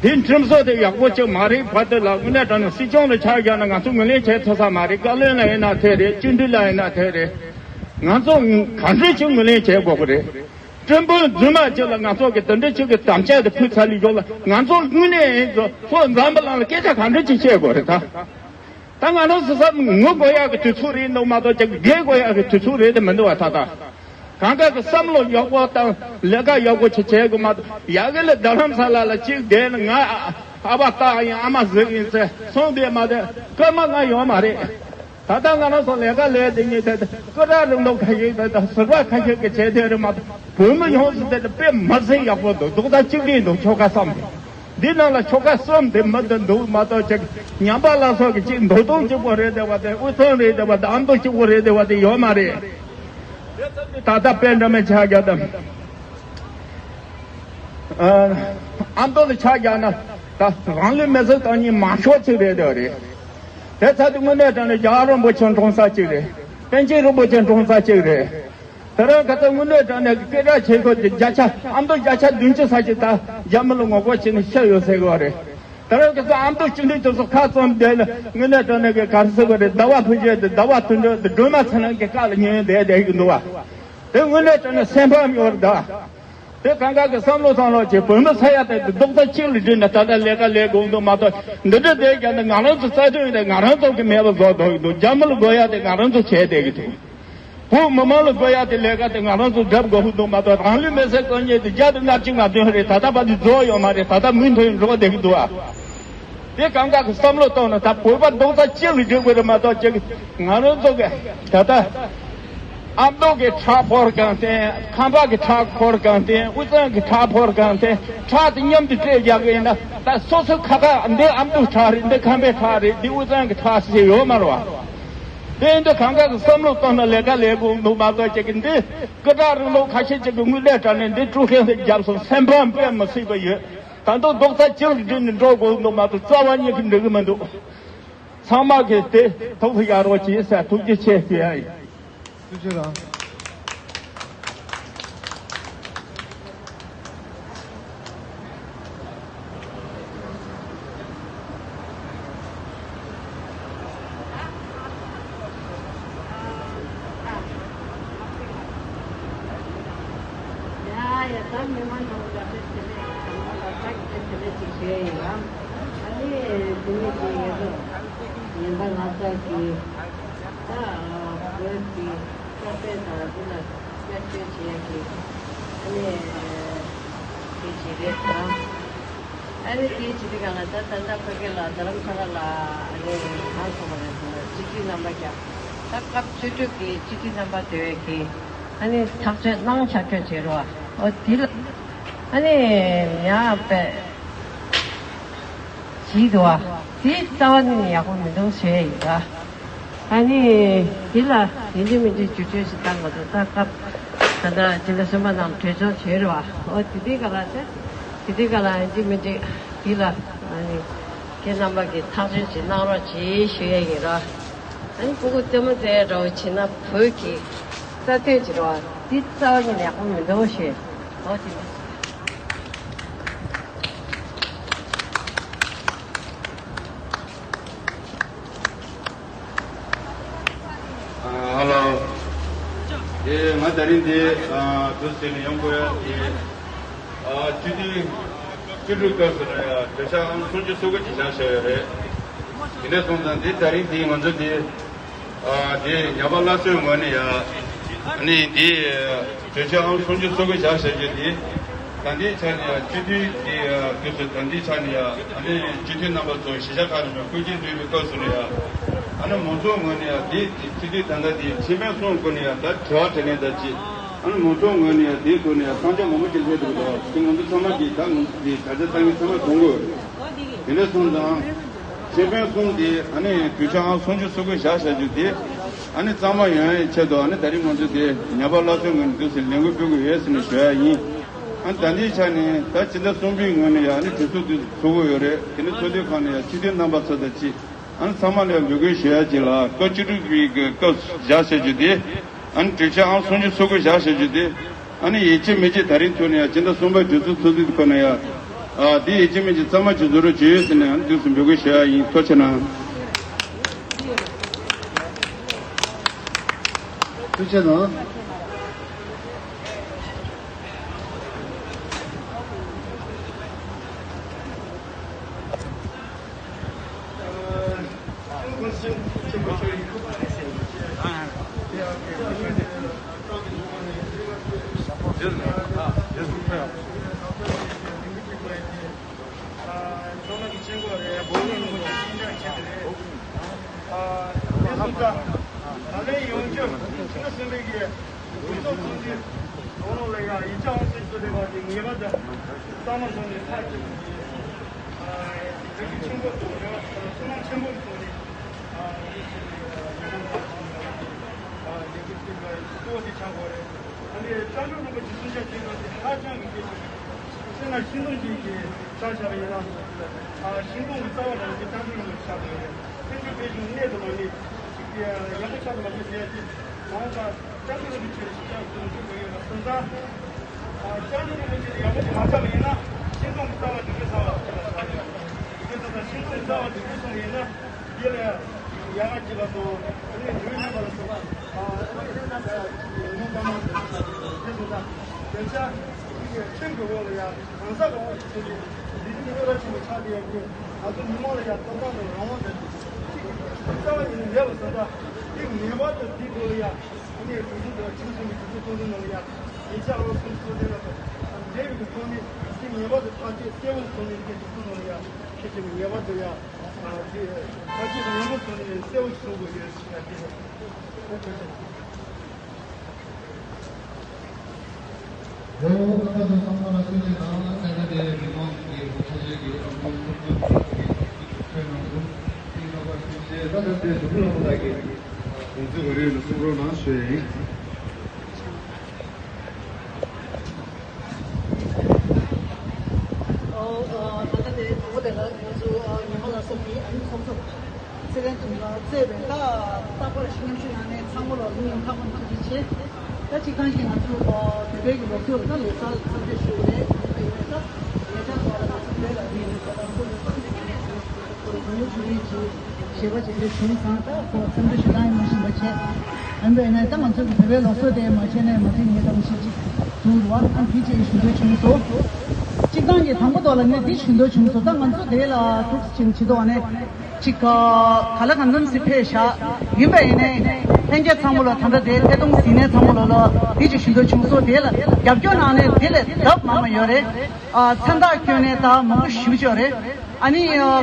དེ་ཁྲིམས་བཟོ་དེ་ཡག་པོ་ཅིག་མ་རེད། བར་དུ་ལ་དངོས་གནས་དྲང་གནས་སྲིད་སྐྱོང་ལ་ཆ་བཞག་ན་ང་ཚོ་ངོས་ལེན་བྱེད་ཐུབ་ས་མ་རེད། བཀའ་བློན་ལ་ཡིན་ན་དེ་རེད། སྤྱི་འཐུས་ལ་ཡིན་ན་དེ་རེད། ང་ཚོ་ག་འདྲ་ཅིག་ངོས་ལེན་བྱེད་དགོས་ཀྱི་རེད། སྤྲིན་ཕུང་རྫུན་མ་ཅིག་ལ་ང་ཚོ་གི་དེ་འདྲ་ཅིག་གི་དམ་བཅའ་དེ་ཕུལ་ཚར་ལས་ཞོག་ལ། ང་ཚོ་དངོས་གནས་ཡིན་ཚོ་ལྷོ་འཛམ་བུ་གླིང་ལ་སྐད་ཆ་ག་འདྲ་ཅིག་བཤད་དགོས་རེད་ད། ད་ང་རང་སོ་སོ་ངུ་དགོས་ཡག་གི་དུས་ཚོད་རེད་འདུག་མ་གཏོགས་ཅིག་བགད་དགོས་ཡག་གི་དུས་ཚོད་རེད་དེ་མི་འདུག་བ། ད་ད་གང་ག་གི་བསམ་བློ་ཡག་པོ་དང་ལས་ཀ་ཡག་པོ་ཅིག་བྱེད་དགོས་མ་གཏོགས། ཡ་གི་ལ་རྡ་རམ་ས་ལ་ལ་ཅིག་བསྡད་ནས་ང་ཨ་ཕ་སྟག་ཡིན་ཨ་མ་གཟིག་ཡིན་ཟེར་སོང་བསྡད་མ་བསྡད་སྐར་མ་ལྔ་ཡོད་མ་རེད། ད་ལྟ་ང་རང་ཚོ་ལས་ཀ་ལས་དེ་ཉིད་དེ་སྐུ་དྲག་རིང་ལུགས་ཁ་ཤས་དེ་དང་ཟུར་པ་ཁ་ཤས་ཀྱི་བྱེད་དེ་རེད་མ་གཏོགས་བོད་མི་ཡོངས་སུ་དེ་དེ་དཔེ་མི་སྲིད་ཡག་པོ་འདུག་རྡོག་རྩ་གཅིག་སྒྲིལ་འདུག་ཆོལ་ཁ་གསུམ་དེ། འདི་ནང་ལ་ཆོལ་ཁ་གསུམ་དེ་མི་དེ་འདུག་མ་གཏོགས་ཅིག་ཉམས་པ་སླར་གསོ་གི་ཅིག་མདོ་སྟོང་གཅིག་པོ་རེད་དེ་བ་དེ། དབུས་གཙང་རེད་དེ་བ་དེ། ཨ་མདོ་གཅིག་པོ་རེད་དེ་བ་དེ་ཡོད་མ་རེད། ད་ལྟ་དཔེ་འདྲ་མིན་ཆགས་རྒྱག་དང་། ཨ་མདོ་ལ་ཆ་བཞག་ན་ད་རང་ལུས་མེར་སྲེག་བཏང་མཁན་མང་ཤོས་ཅིག་རེད་འདོད་རེད། དེ་ཚ་དུས་དངོས་གནས་དྲང་གནས་རྒྱལ་བ་རིན་པོ་ཆེ་འཁྲུངས་ས་ཅིག་རེད། པཎ་ཆེན་རིན་པོ་ཆེ་འཁྲུངས་ས་ཅིག་རེད། དེ་རིང་ཁ་སང་དངོས་གནས་དྲང་གནས་སྐད་གྲགས་ཆེ་ཤོས་ཀྱི་བརྒྱ་ཆ་ཨ་མདོ་བརྒྱ་ཆ་བདུན་ཅུ་ས་ཅིག་ད་རྒྱ་མི་ལ་ངོ་རྒོལ་བྱས་ནས་ཤི་ཡོད་ཟེར་གི་རེད། དེ་རིང་ཁ་སང་ཨ་མདོ་སྤྱི་འཐུས་དེ་ཚོ་ཁ་བཙུམ་བསྡད་ནས་དངོས་གནས་དྲང་གནས་ཀྱི་ག་རེ་ཟེར་དགོས་རེད། ཟླ་བ་ཕུན་ཚོགས་དེ་ཟླ་བ་དོན་གྲུབ་དེ་སྒྲོལ་མ་ཚེ་རིང་གི་བཀའ་ལ་ཉན་བསྡད་བསྡད་ཀྱི་འདུག་བ། དེ་དངོས་གནས་དྲང་གནས་སེམས་ཕམ་ཡོད་རེད་ད། དེ་གང་ག་གི་བསམ་བློ་བཏང་རོགས་བྱེད། བོད་མི་ས་ཡ་དེ་རྡོག་རྩ་གཅིག་ལ་སྒྲིལ་ནས་ད་ལྟ་ལས་ཀ་ལས་དགོས་འདུག་མ་གཏོགས་འདི་འདྲ་བསྡད་ཀྱང་འདི་ང་རང་ཚོ་རྩ་དོན་དེ་ང་རང་ཚོ་གི་མེད་པ་བཟོ་འདོད་ཀྱི་འདུག་རྒྱ་མི་ལ་དགོས་ཡ་དེ་ང་རང་ཚོ་བྱས་བསྡད་ཀྱི་འདུག་བོད་མི་མང་ལ་དགོས་ཡ་དེ་ལས་ཀ་དེ་ང་རང་ཚོ་སྒྲུབ་དགོས་ཀྱི་འདུག་མ་གཏོགས་རང་ལུས་མེར་སྲེག་གཏོང་མཁན་དེ་བརྒྱ་དང་ལྔ་བཅུ་ང་བདུན་རེད། ད་ལྟ་བར་དུ་རྫོགས་ཡོད་མ་རེད། ད་ལྟ་མུ་མཐུད་འགྲོ་བསྡད་ཀྱི་འདུག་ཨ། དེ་གང་ག་གི་བསམ་བློ་གཏོང་ན་ད་བོད་པ་རྡོག་རྩ་གཅིག་ལ་སྒྲིལ་དགོས་རེད་མ་གཏོགས་ཅིག་ང་རང་ཚོ་གི་ད་ལྟ་ཨ་མདོ་གི་ཁྲག་ཕོར་གང་བསྟན། ཁམས་པ་གི་ཁྲག་ཕོར་གང་བསྟན། དབུས་གཙང་གི་ཁྲག་ཕོར་གང་བསྟན། ཁྲག་དེ་མཉམ་དུ་སྤྲད་རྒྱག་གི་ཡིན་ན་ད་སོ་སོ་ཁ་ཁ་འདི་ཨ་མདོའི་ཁྲག་རེད། འདི་ཁམས་པའི་ཁྲག་རེད། འདི་དབུས་གཙང་གི་ཁྲག་ཟེར་ཡོད་མ་རེད་བ། དེ་ཡིན་དུས་གང་ག་གི་བསམ་བློ་གཏོང་ན་ལས་ཀ་ལས་དགོས་འདུག་མ་གཏོགས་ཅིག་གི་འདི་སྐུ་དྲག་རིང་ལུགས་ཁ་ཤས་ཅིག་གི་དངུལ་ལས་དྲངས་ནས་འདི་དཀྲུག་མཁན་དེ་རྒྱབ་སོང་སེམས་ཕམ་དཔེ་མི་སྲིད་པ་ཡོད། ད་དུང་རྡོག་རྩ་གཅིག་ལ་སྒྲིལ་ནས་འགྲོ་དགོས་འདུག་མ་གཏོགས་རྩ་བ་ཉིད་ཀྱིས་འགྲིག་གི་མི་འདུག་ཚང་མ་གིས་དེ་ཐུགས་ལ་བཞག་རོགས་གྱིས་ཟེར་ཐུགས་རྗེ་ཆེ་ཞུ་ཡ་ཡིན། ཐུགས་རྗེ་ཆེ་རང་། ཡ་ཡ་ད་མི་མང་ཚོ་ལ་དེ་དེ་ལས་ཚང་མ་ལ་ཐུགས་རྗེ་ཆེ་ཞུ་ཡ་ཡིན་ལ། ཨ་ནི་དེ་ནས་དེ་ཡོད་དོ། ཉན་པ་ལྷ་ས་གི་ད་བོད་ཀྱི་ས་དཔེ་དང་འདི་ལ་བསྐྱར་བཅོས་བྱེད་ཀྱི་ཨ་ནི་དེ་བྱེད་རེད་དང་། ཨ་ནི་དེ་བྱེད་དུས་གང་ལ་ད་ད་ལྟ་ཕ་གི་ལ་རྡ་རམ་ས་ལ་ལ་ཨ་ནི་གང་སོང་བ་རེད་ཟེར་ན་སྤྱི་འཐུས་རྣམ་པ་ཀྱང་ད་སྐབས་ཚོད་སྒྲུབ་ཀྱི་སྤྱི་འཐུས་རྣམ་པ་དེ་བས་ཀྱི་ཨ་ནི་ཐག་གཅོད་གནང་ཆ་ཁྱོད་བྱེད་རོགས་ཨ། འོ་དེ་ལ་ཨ་ནི་ཡ་པས། བྲིས་འདུག་བ། དེ་རྩ་བ་ནས་ཡག་པོ་མི་འདུག་ཞུ་ཡ་ཡིན་ད། ཨ་ནི་དེ་ལ་ཡིན་གཅིག་མིན་གཅིག་བསྒྱུར་བཅོས་ཤིག་བཏང་དགོས་འདུག་ད་སྐབས་ད་ལྟ་སྤྱི་ཟླ་གསུམ་པ་ནང་གྲོས་ཆོད་བྱས་རེད་བ། ཨོ་དེ་དེ་ག་ལ་ཟེར། དེ་དེ་ག་ལ་ཡིན་གཅིག་མིན་གཅིག་དེ་ལ་ཨ་ནི་ཁྱེད་རྣམ་པ་གིས་ཐག་གཅོད་ཅིག་གནང་རོགས་གྱིས་ཞུ་ཡ་ཡིན་ར། ཨ་ནི་སྤུ་གུ་རྩེད་མོ་རྩེ་འདྲ་བོ་བྱེད་ན་བོད་ཀྱི་རྩ་དོན་ཅིག་རེད་བ། དེ་རྩ་བ་ནས་ཡག་པོ་མི་འདུག་ཞེས། ཨོ་དེ། ཨ་ཧ་ལོ། དེ་ང་ད་རིང་འདི་ཨ་དུས་ཚོད་ནས་ཡོང་དགོས་ཡ་དེ་ཨ་སྤྱི་འཐུས་སྤྱི་འཐུས་སྐབས་སུ་ལ་ཡ་གྲོས་ཆོད་ཨང་སུམ་ཅུ་སོ་དགུ་ཅིག་བཞག་བཞག་ཡོད་རེད། དེ་འདྲ་སོང་ཙང་འདི་ད་རིང་འདི་ང་ཚོ་འདི་ཨ་དེ་ཉམས་པ་སླར་གསོའི་ངོས་ནས་ཡ་ཨ་ནི་འདི། གྲོས་ཆོད་ཨང་སུམ་ཅུ་སོ་དགུ་བཞག་བཞག་རྒྱུ་དེ། ད་ལྟའི་ཆ་ནས་ཡང་སྤྱི་འཐུས་དེ་དུས་སུ་ད་ལྟའི་ཆ་ནས་ཡང་ཨ་ནི་སྤྱི་འཐུས་རྣམ་པ་ཚོ་གཞིས་ཆགས་ཁག་ནས་བསྐོ་འཛིན་ཞུས་པའི་སྐབས་སུ་ལ་ཡང་ཨ་ནི་མང་ཚོགས་ངོས་ནས་ཡང་དེ་སྤྱི་འཐུས་ད་ལྟ་དེ་ཁེ་ཕན་གསུམ་སྐོར་ནས་ཡང་ད་དྲི་བ་དྲིས་ལན་ད་ཅི་ཨ་ནི་མང་ཚོགས་ངོས་ནས་ཡང་དེའི་ཐོག་ནས་ཡང་བསམ་འཆར་མང་པོ་ཅིག་སླེབས་འདུག་གོ། དེ་ང་ཚོ་ཚང་མ་གིས་ད་ང་ཚོ་དེ་ད་ཆ་ཚང་མས་ཚང་མ་གཏོང་དགོས། དེ་འདྲ་སོང་ཙང་ཁེ་ཕན་གསུམ་དེ་ཨ་ནི་གྲོས་ཆོད་ཨང་སུམ་ཅུ་སོ་དགུ་བཞག་བཞག་རྒྱུ་དེ་ཨ་ནི་གཙང་མ་ཡོང་ཡའི་ཆེད་དུ་ཨ་ནི་ད་རིང་ང་ཚོ་དེ་ཉམས་པ་སླར་གསོའི་ངོས་ནས་འདུག་སེ་ལས་འགུལ་སྤེལ་དགོས་ཡོད་ཟེར་ནས་ཞུ་ཡ་ཡིན། ཨ་ནི་ད་ལྟའི་ཆ་ནས་ད་སྤྱི་ཟླ་གསུམ་པའི་ངོས་ནས་ཡང་ཨ་ནི་གྲོས་ཚོགས་དེ་ཚོགས་དགོས་ཡོད་རེད། དེ་ནི་ཚོགས་འདུའི་ཁང་ནས་ཡང་སྤྱི་འཐུས་རྣམ་པ་ཚོ་དང་གཅིག་ཨ་ནི་ཚང་མ་ལ་ཡང་འབོད་སྐུལ་ཞུ་ཡ་གཅིག་ལ་སྐབས་བཅུ་དྲུག་པའི་གི་སྐབས་བཞག་བཞག་རྒྱུ་དེ། ཨ་ནི་གྲོས་ཆོད་ཨང་སུམ་ཅུ་སོ་དགུ་བཞག་བཞག་རྒྱུ་དེ། ཨ་ནི་ཡིན་གཅིག་མིན་གཅིག་ད་རིང་ཐོག་ནས་ཡང་སྤྱི་ཟླ་གསུམ་པའི་གྲོས་ཚོགས་ཚོགས་དུས་ཁོ་ན་ཡང་། ཨ་འདི་ཡིན་གཅིག་མིན་གཅིག་གཙང་མ་ཅིག་བཟོ་རོགས་བྱོས་ཟེར་ནས་ཨ་ནི་དུས་སུ་འབོད་སྐུལ་ཞུ་ཡ་ཡིན། ཐུགས་རྗེ་གནང་། ཐུགས་རྗེ་གནང་། ད་ལན་ཡོང་རྒྱུ་ཕྱི་ཟླ་གསུམ་པའི་གི་གྲོས་ཚོགས་ཚོགས་འདུའི་ནང་ལོགས་ལ་ཡང་ཡིག་ཆ་ཨང་སོ་སོ་རེ་བ་དེ་ངེས་པར་དུ་གཙང་མ་བཟོས་ནས་ཕར་ཕྱིན་གྱི་ལས་འགུལ་ཆེན་པོ་དང་རེ་བ་ཐུགས་སྣང་ཆེན་པོ་བྱུང་ནས་ལས་འགུལ་ཆེན་པོ་ལས་འགུལ་ཆེན་པོ་གཙོ་བོ་དེ་ཆགས་དགོས་རེད། ཨ་ནི་བསམ་འགྲུབ་རིན་པོ་ཆེ་གསུང་བཤད་བྱས་པ་དེ་ཧ་ཅང་གི་གལ་ཆེ་རེད། སེམས་ལ་ཤིང་སྡོང་ཅིག་གི་ཆ་བཞག་པ་ཡིན་ན། ཤིང་སྡོང་གི་རྩ་བ་རང་བཞིན་བསམ་འགྲུབ་རིན་པོ་ཆེ་ཆགས་དགོས་རེད། ཕན་ཚུན་དཔེ་བཞིན་གནད་དུ་མ་གནས། ཡག་པོ་ཆགས་དུ་མ་ཆགས་ཟེར་ཡ་ཅིག་མ་འོངས་པར་བསམ་འགྲུབ་རིན་པོ་ཆེ་ཞིག་ཆགས་དུ་འཇུག་དགོས་ཡོད་པ་སོང་ཙང་། བསམ་འགྲུབ་རིན་པོ་ཆེ་ཡག་པོ་ཅིག་མ་ཆགས་པ་ཡིན་ན་ཤིང་སྡོང་གི་རྩ་བ་དེ་ཚོའི་རྩ་བ་ཆགས་ཡོད་རེད། དེ་ཚོ་དང་ཤིང་སྡོང་གི་རྩ་བ་དེ་ཚོ་སོང་བ་ཡིན་ན། དེ་ལ་ཡ་ག་ཅིག་ལ་སོང་། དེ་ནས་འགྲོ་ཡོང་པ་ལ་སོང་། ཨ་ཨ་ནི་ད་ཡིན་ནོ་ད་མ་དེ་སོང་ད། བྱས་ཙང་དེ་གའི་ཁྲིམས་ཀྱི་འོག་ལ་ཡ་གང་ཟག་གི་འོག་ཏུ་ཕྱིན་ཏེ་འདི་ནི་བློ་རབ་ཆེན་པོ་ཆགས་བསྡད་ཡོད་ཀྱི་ང་ཚོ་མི་མང་ལ་ཡ་ཐོབ་ཐང་དང་རང་དབང་དང་གཅིག་གི་རྩ་བ་ཉིད་ནས་མེད་པ་སོང་ད། དེ་ངེས་པར་དུ་དེའི་ཐོག་ལ་ཡ་ཨ་ནི་གྲོས་ཚོགས་དང་ཁྲིམས་སྲུང་གི་གྲོས་ཚོགས་ཚོགས་འདུ་ནང་ལ་ཡ་ཡིག་ཆ་ཨང་སུམ་ཅུ་སོ་བདུན་ལ་དང་འབྲེལ་བའི་ཐོག་ནས་དེ་ངེས་པར་དུ་ཐག་གཅོད་གསལ་བོ་བཟོས་ནས་དེ་གྲོས་ཚོགས་ནང་ལ་ཡ་ཁྱེད་ཚོས་ངེས་པར་དུ་ཡ། ཨ་དེ་ཕལ་ཆེར་ཡོང་སྲིད་ནས་གསལ་བོ་ཞིག་བཟོ་དགོས་ཡོད་ཟེར་ཡ་དེ་རེད། ཨོ་ཁེ་ཟེར། ལོ་ད་ལྟ་དུ་ཚང་མ་ལ་བཀའ་དྲིན་དང་ད་ལྟ་དེ་མི་མང་གི་ཁ་ཤས་ཀྱི་ཨ་ཁུ་ཁུ་ཁུ་ཁུ་ཁྱོད་རང་ཚོ་ཏིང་ཁ་པར་ཞིག་བྱས། ད་ལྟ་དེ་དུ་ཁུ་ལ་ཁོ་ཐག་གི་དགོངས་ཚུལ་ག་རེ་ཡོད་ན་གསུང་རོགས་གནང་ཞུ་ཡ་ཡིན། ཨོ། ཨ་ད་ལྟ་དེ་དང་པོ་དེ་ལ་ང་ཚོ་ཨ་ཉི་མ་ལ་སོགས་པའི་ཨ་ནི་ཚོགས་གཙོ་ཚེ་རིང་དུ་ལ་བརྩེ་བའི་ད་རྟག་པར་མཉམ་ཞུགས་གནང་མཁན་ཚང་མ་ལ་སྙིང་ཐག་པ་ནས་ཐུགས་རྗེ་ཆེ། ད་གཅིག་ཐང་གི་ང་ཚོ་ཨ་བོད་པའི་གི་ལོ་གསར་ལ་ད་ལོ་གསར་ལ་འཚམས་འདྲི་ཞུ་རེད། ད་ཡིན་ན་ད་ཉེ་ཆར་ཐོག་ལ་ང་ཚོ་བོད་ལ་ཡིན་ད་ལྟ་ཁོ་ལོ་གསར་འདི་ག་ནས་ཟེར་ན་ཁོ་ལ་གུང་ལོ་བཅུ་རེད་ཅེས། ཞེས་པ་ཅིག་རེད། བྱུང་ཙང་ད་ཁོ་འཚམས་འདྲི་ཞུ་སྟངས་ཡང་མ་ཤེས་པ་བྱས། ཨ་འདི་ཡིན་ན་ད་ང་ཚོ་གི་བོད་པའི་ལོ་གསར་དེ་མ་བྱས་ནས་མ་ཐེངས་ངེས་གཏམ་ཞིག་ཅིག་འདུག་རུ་བ། ཨ་འདི་ཅིག་ཞུ་འདོད་བྱུང་སོང་། གཅིག་ཐང་གི་དང་པོ་ཐོག་ལ་ངས་འདི་ཞུ་འདོད་བྱུང་སོང་། ད་ང་ཚོ་དེ་ལ་འདུག་ཅིང་ཇི་ལྟ་བ་ནས་ཅིག་ག་ལ་གང་འཚམ་ཞིག་ཕེབས་བཞག་ཡིན་པ་ཡིན་ནས་ལྷན་རྒྱས་ཚང་མ་ལ་ད་ལྟ་དེ་ཐད་གཏོང་ཟིན་ནས་ཚང་མ་ལ་ལ་འདི་ཅིག་ཞུ་འདོད་བྱུང་སོང་། དེ་ལ་རྒྱབ་སྐྱོར་གནང་ནས་དེ་ལས་ལྡབ་མང་མ་ཡོད་རེད། ཨ་མཚན་རྟགས་བསྐྱོན་ནས་ད་མང་པོ་ཞེ་པོ་ཅིག་ཡོད་རེད། ཨ་ནི་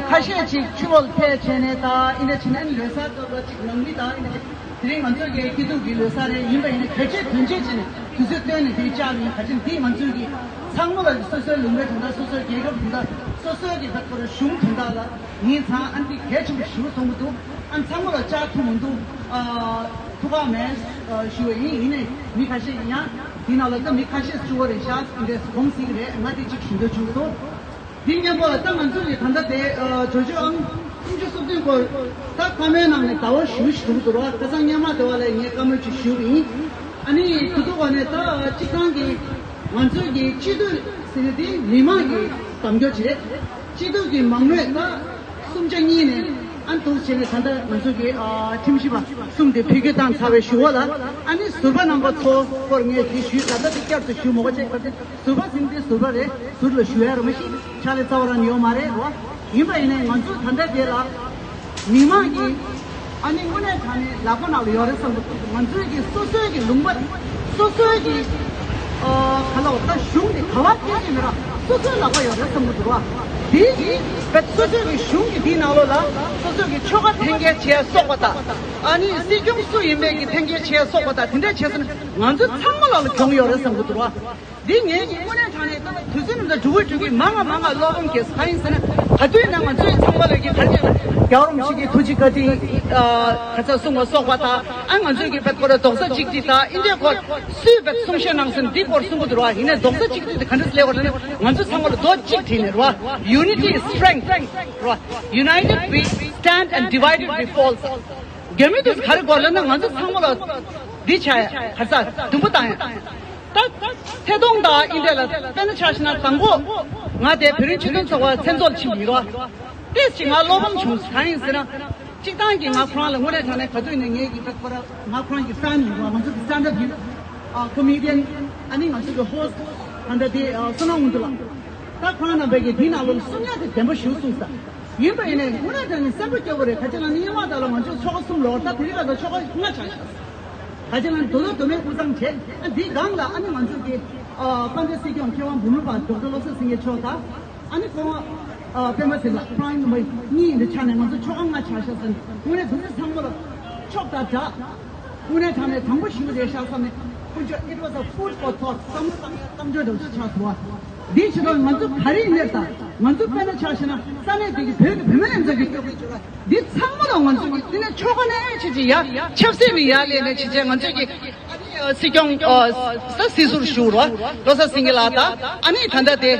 ཁ་ཤས་ཅིག་ཕྱི་ལོགས་ཕེབས་བྱས་ནས་ད་ཨི་འདྲ་བྱས་ནས་ཨ་ནི་ལོ་གསར་སྐབས་ལ་ཅིག་ནང་མི་དང་ཨི་འདྲ་ཅིག་དེ་རིང་ང་ཚོ་གི་སྐྱིད་སྡུག་གི་ལོ་གསར་རེད། ཡིན་པ་ཡིན་ན་གལ་ཆེ་དོན་ཆེ་བྱས་ནས་དུས་ཚོད་བཏོན་ནས་དེ་བཅར་བ་ཡིན། ག་ཅི་འདི་ང་ཚོའི་གི་ཚང་མ་ལ་སོ་སོའི་ལུང་པའི་དོན་དག་སོ་སོའི་རྒྱལ་ཁབ་དོན་དག་ སོ་སོའི་གི་ད་ཁོ་རང་གཞུང་དོན་དག་ལ་ཉིན་ཚང་ཨ་འདི་གལ་ཆེན་པོ་ཞིག་མཐོང་གི་འདུག་ཨ་ཚང་མ་ལ་བཅར་ཐུབ་མི་འདུག་ཨ་ཐུགས་ཁག་མེད་ཞུ་བ་ཡིན། ཡིན་ནའི་མི་ཁ་ཤས་ཡང་འདི་ནང་ལ་ད་མི་ཁ་ཤས་བཅུག་པ་རེད་ཤག་འདི་འདྲས་སྒོམ་སྲིད་ཀྱི་རེད། ང་དེ་གཅིག་ཞུ་འདོད་བྱུང་འདུག་འདི་མཉམ་པོ་ལ་ད་ང་ཚོ་ཡི་ད་ལྟ་དེ་ཇོ་ཇོ་ཨང་སུམ་ཅུ་སོ་བདུན་སྐོར་ད་བཀའ་མོལ་ནང་ནས་ཟླ་བ་བཞི་ཞིག་འདུག་འདུག་ར། ཁ་སང་སྔོན་མ་དེ་བ་ལས་ངས་བཀའ་མོལ་ཅིག་ཞུས་པ་ཡིན། ཨ་ནི་དུ་དུ་བ་ནས་ད་སྤྱི་བཏང་གི་ང་ཚོའི་གི་སྤྱི་འཐུས་ཟེར་ནས་དེ་མི་མང་གི་གདམ་རྒྱུ་བྱེད། སྤྱི་འཐུས་ཀྱི་མང་མོས་ད་གསུམ་ཆ་གཉིས་ནས་ཨ་འདུག་བྱས་ནས་ད་ལྟ་ང་ཚོ་གི་ཨ་ཁྲིམས་ཞིབ་པ་གསུམ་དེ་འཕེལ་རྒྱས་བཏང་ཚར་བའི་ཞུ་བ་ལ། ཨ་ནི་ཟུར་པ་རྣམ་པ་ཚོ་སྐོར་ངས་དེ་ཞུས། ད་ལྟ་དེ་བསྐྱར་དུ་ཞུ་མོ་ག་ཅེག་ད་དེ་ཟུར་པ་ཟིན་དེ་ཟུར་པ་རེད། ཟུར་ལ་ཞུ་ཡ་ར་མ་ཤི་ཆ་ལས་རྩ་བ་རང་ཡོད་མ་རེད་རོ། ཡིན་པ་ཡིན་ནའི་ང་ཚོ་ད་ལྟ་དེ་ལ་མི་མང་གི་ཨ་ནི་དངོས་གནས་དྲང་གནས་ལག་པ་ནང་ལ་ཡོད་རེད་བསམ་གི་འདུག་ང་ཚོའི་གི་སོ་སོའི་གི་ལུང་པ་སོ་སོའི་གི་ཨ་ག་ལ་བ་ད་གཞུང་དེ་ག་བ་ཕེབས་ཀྱི་མི་ར་སོ་སོའི་ལག་པ་ཡོད་རེད་བསམ་གི་འདུག་བ། དེ་གི་བེད་སོ་སོའི་གི་གཞུང་གི་དེའི་ནང་ལོགས་ལ་སོ་སོའི་གི་ཆོལ་ཁ་འཐེན་འཁྱེར་བྱས་སོགས་པ་དང་ཨ་ནི་སྲིད་སྐྱོང་སུ་ཡིན་པའི་གི་འཐེན་འཁྱེར་བྱས་སོགས་པ་དང་དེ་འདྲ་བྱས་སོང་ན་ང་ཚོ་ཚང་མ་ལ་ལ་གྱོང་ཡོད་རེད་བསམ་གི་འདུག་བ། འདི་ངས་ཀྱི་དངོས་གནས་དྲང་གནས་ལྟ་ན་དུས་ཚོད་རྣམས་ལ་འགྲོ་དགོས་འགྲོ་གི་མང་ང་མང་ང་བློ་ཕམ་སྐྱེས་ག་ཡིན་ཟེར་ན་ག་དུས་ན་ང་ཚོའི་ཚང་མ་ལ་གི་ག་རེ་རྒྱལ་བ་རིན་པོ་ཆེ་གི་ཐུགས་རྗེ་བཀའ་དྲིན་ག་ཚ་གསུང་བ་སོགས་པ་དང་ཨ་ང་ཚོའི་གི་བེད་ཁོ་ར་རྡོག་རྩ་གཅིག་སྒྲིལ་དང་ཨིན་ཇིའི་སྐོར་སུས་བེད་གསུང་བཤད་གནང་ཟིན་འདི་སྐོར་གསུང་གི་འདུག་ར། ཡིན་ནའི་རྡོག་རྩ་གཅིག་སྒྲིལ་དེ་ག་འདྲས་ལས་བར་ན་ང་ཚོ་ཚང་མ་ལ་རྡོག་གཅིག་སྒྲིལ་ནས་ར། Unity is strength ར། United we stand and divided we fall རྒྱ་མི་དུས་ག་རེ་དགོས་ལ་ན་ང་ཚོ་ཚང་མ་ལ་འདི་བྱ་ཡ་ག་ཚ་དུམ་བུ་བཏང་ཡ། ད་ཐད་གཏོང་དང་ཨིན་དེ་ལ་དཔེར་ན་ཆ་བཞག་ན་དང་པོ་ང་དེ་བོད་རིགས་སྤྱི་མཐུན་ཚོགས་པ་མཚན་ཚོགས་ལ་ཕྱིན་ཡིན་རོ། ཏེས་ཀྱི་ང་བློ་ཕམ་བྱུང་གང་ཡིན་ཟེར་ན། གཅིག་ཐང་གི་ང་ཁོ་རང་ལ་དངོས་གནས་དྲང་གནས་ག་དུས་ནས་ངའི་གི་ཁ་ཁོ་ར་ང་ཁོ་རང་གི་ཧྥན་ཡིན་རོ། ང་ཚོ་གི་ས་འདྲ་བི་ཨ་ཀོ་མི་ཌི་ཡན་ཨ་ནི་ང་ཚོ་གི་ཧོ་སི་ཊི་ཨ་འདྲ་དེ་བསོད་ནམས་དབང་འདུས་ལགས། ད་ཁོ་རང་རྣམ་པས་ཀྱི་དེའི་ནང་ལོགས་གསུང་ཡ་དེ་བདེན་པ་ཞིག་གསུངས་ས། ཡིན་པ་ཡིན་ནའི་དངོས་གནས་དྲང་གནས་སེམས་པ་སྐྱོ་པོ་རེད། ག་ཅི་ལ་ནི་ཡེ་མ་ད་ལ་ང་ཚོ་ཆོལ་ཁ་གསུམ་ལོག་ད་དེ་རིང་ལ་ད་ཆོལ་ཁ་ལྔ་ཆགས་ཤག་ག་ཅི་ལ་ནི་དོ་དོ་དོ་མེད་དབུ་གཙང་བྱས་ཨ་འདིའི་སྒང་ལ་ཨ་ནི་ང་ཚོ་གི་ཨ་དཔལ་ལྡན་སྲིད་སྐྱོང་མཁས་དབང་འབུམ་རམས་པ་ཌོག་ཊར་བློ་བཟང་སེང་གེ་མཆོག་དང་ཨ་ནི་སྐུ་ངོ་ཨ་སྤེན་པ་ཚེ་ལགས་པྲའིམ་ནམ་བར་གཉིས་ཡིན་པའི་ཆ་ནས་ང་ཚོ་ཆོལ་ཁ་ལྔ་ཆགས་ཤག་ཟེར་ནས་དངོས་གནས་དེ་ཚོ་ཚང་མ་ལ་ཆོག་ད་དྲག་དངོས་གནས་དྲང་གནས་དང་པོ་ཞིག་རེད་ཤག་བསམ་ནས་དཀོན་མཆོག it was a food for thought བསམ་བློ་བཏང་ཡ་གཏམ་བརྗོད་འདྲ་ཞིག་ཆགས་སོང་བ། འདིའི་ཕྱི་ལོགས་ང་ཚོ་ག་རེ་ཡིན་ནས་དང་ང་ཚོ་དཔེར་ན་ཆ་བཞག་ན་ས་གནས་དེ་གི་བོད་ཀྱི་བུད་མེད་ལྷན་ཚོགས་ཀྱི་སྐྱོ་གི་བརྗོད་པ་འདི་ཚང་མ་ལ་ང་ཚོ་གི་དེ་ནས་ཆོལ་ཁ་ནས་ཆེ་ཆེ་ཡ་ཆབ་སྲིད་ནས་ཡར་ལས་ནས་ཆེ་ཆེ་ང་ཚོ་གི་ཨ་ནི་སྲིད་སྐྱོང་ས་སྲིད་ཟུར་ཞུ་རོ་བློ་བཟང་སེང་གེ་ལགས་དང་ཨ་ནི་ད་ལྟ་དེ་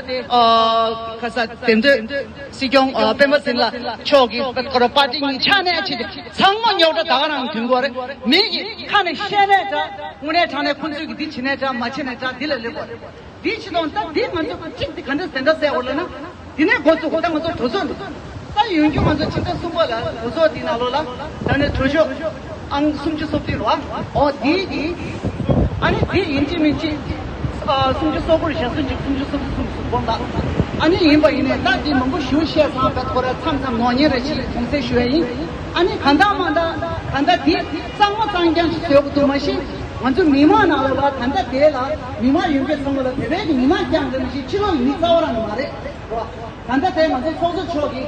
ཁ་ས་དེ་འདོད། སྲིད་སྐྱོང་ཨ་སྤེན་པ་ཚེ་རིང་ལགས་མཆོག་གིས་ཁོ་ར་པར་ཊི་གཉིས་ཆ་ནས་ཆེད་དུ་ཚང་མ་རྙོག་དྲ་ད་ག་རང་མཐུན་དགོས་རེད། མི་གི་ཁ་ནས་བཤད་ནས་འདྲ་དངོས་གནས་དྲང་གནས་ཁོང་ཚོས་ཀྱི་འདི་བྱེད་ནས་འདྲ་མ་བྱེད་ནས་འདྲ་འདི་ལ་ལས་དགོས་རེད། འདི་ཕྱི་ལོགས་ད་འདི་ང་ཚོས་གཅིག་འདི་ག་འདྲ་ཟེར་འདྲ་ཟེར་བ་ལ་ན་འདི་ནས་འགོ་བཙུགས་ད་ང་ཚོ་གྲོས་ཚོགས་འདི་ད་ཡོང་རྒྱུ་ང་ཚོ་ཕྱི་ཟླ་གསུམ་པ་ལ་གྲོས་ཚོགས་འདི་ནང་ལོགས་ལ་ད་ནས་གྲོས་ཆོད། ཨང་སུམ་ཅུ་སོ་བདུན་རེད་བ། ཨོ་དེ་གི་ཨ་ནི་དེ་ཡིན་གཅིག་མིན་གཅིག་ཨ་སུམ་ཅུ་སོ་དགུ་རེད་ཤག་སུམ་ཅུ་སུམ་ཅུ་སོ་དགུ་སུམ་ཅུ་སོ་དགུ་དགོངས་དག་ཨ་ནི་ཡིན་པ་ཡིན་ནས་ད་དེ་མང་པོ་ཞུ་བཤད་ཚང་བས་ཁོ་ར་མཚམས་མཚམས་ནོར་ཉེན་རེ་ཞིག་དགོངས་སེལ་ཞུ་ཡ་ཡིན། ཨ་ནི་གང་ལྟར་མང་ལྟར་གང་ལྟར་དེ་གཙང་མ་གཙང་རྐྱང་ཞིག་བཟོ་དགོས་འདུག་མ་གཞི་ང་ཚོ་མི་མང་ནང་ལ་བ་གང་ལྟར་དེ་ལ་མི་མང་ཡོང་མཁན་ཚང་མ་ལ་བོད་པའི་གི་མི་མང་རྐྱང་རེད་མ་གཞི་ཕྱི་ལོགས་ཡིན་མི་རྩ་བ་རང་ནས་མ་རེད་རོ། ད་ལྟ་དེ་ང་ཚོ་ཚོགས་གཙོ་མཆོག་གིས་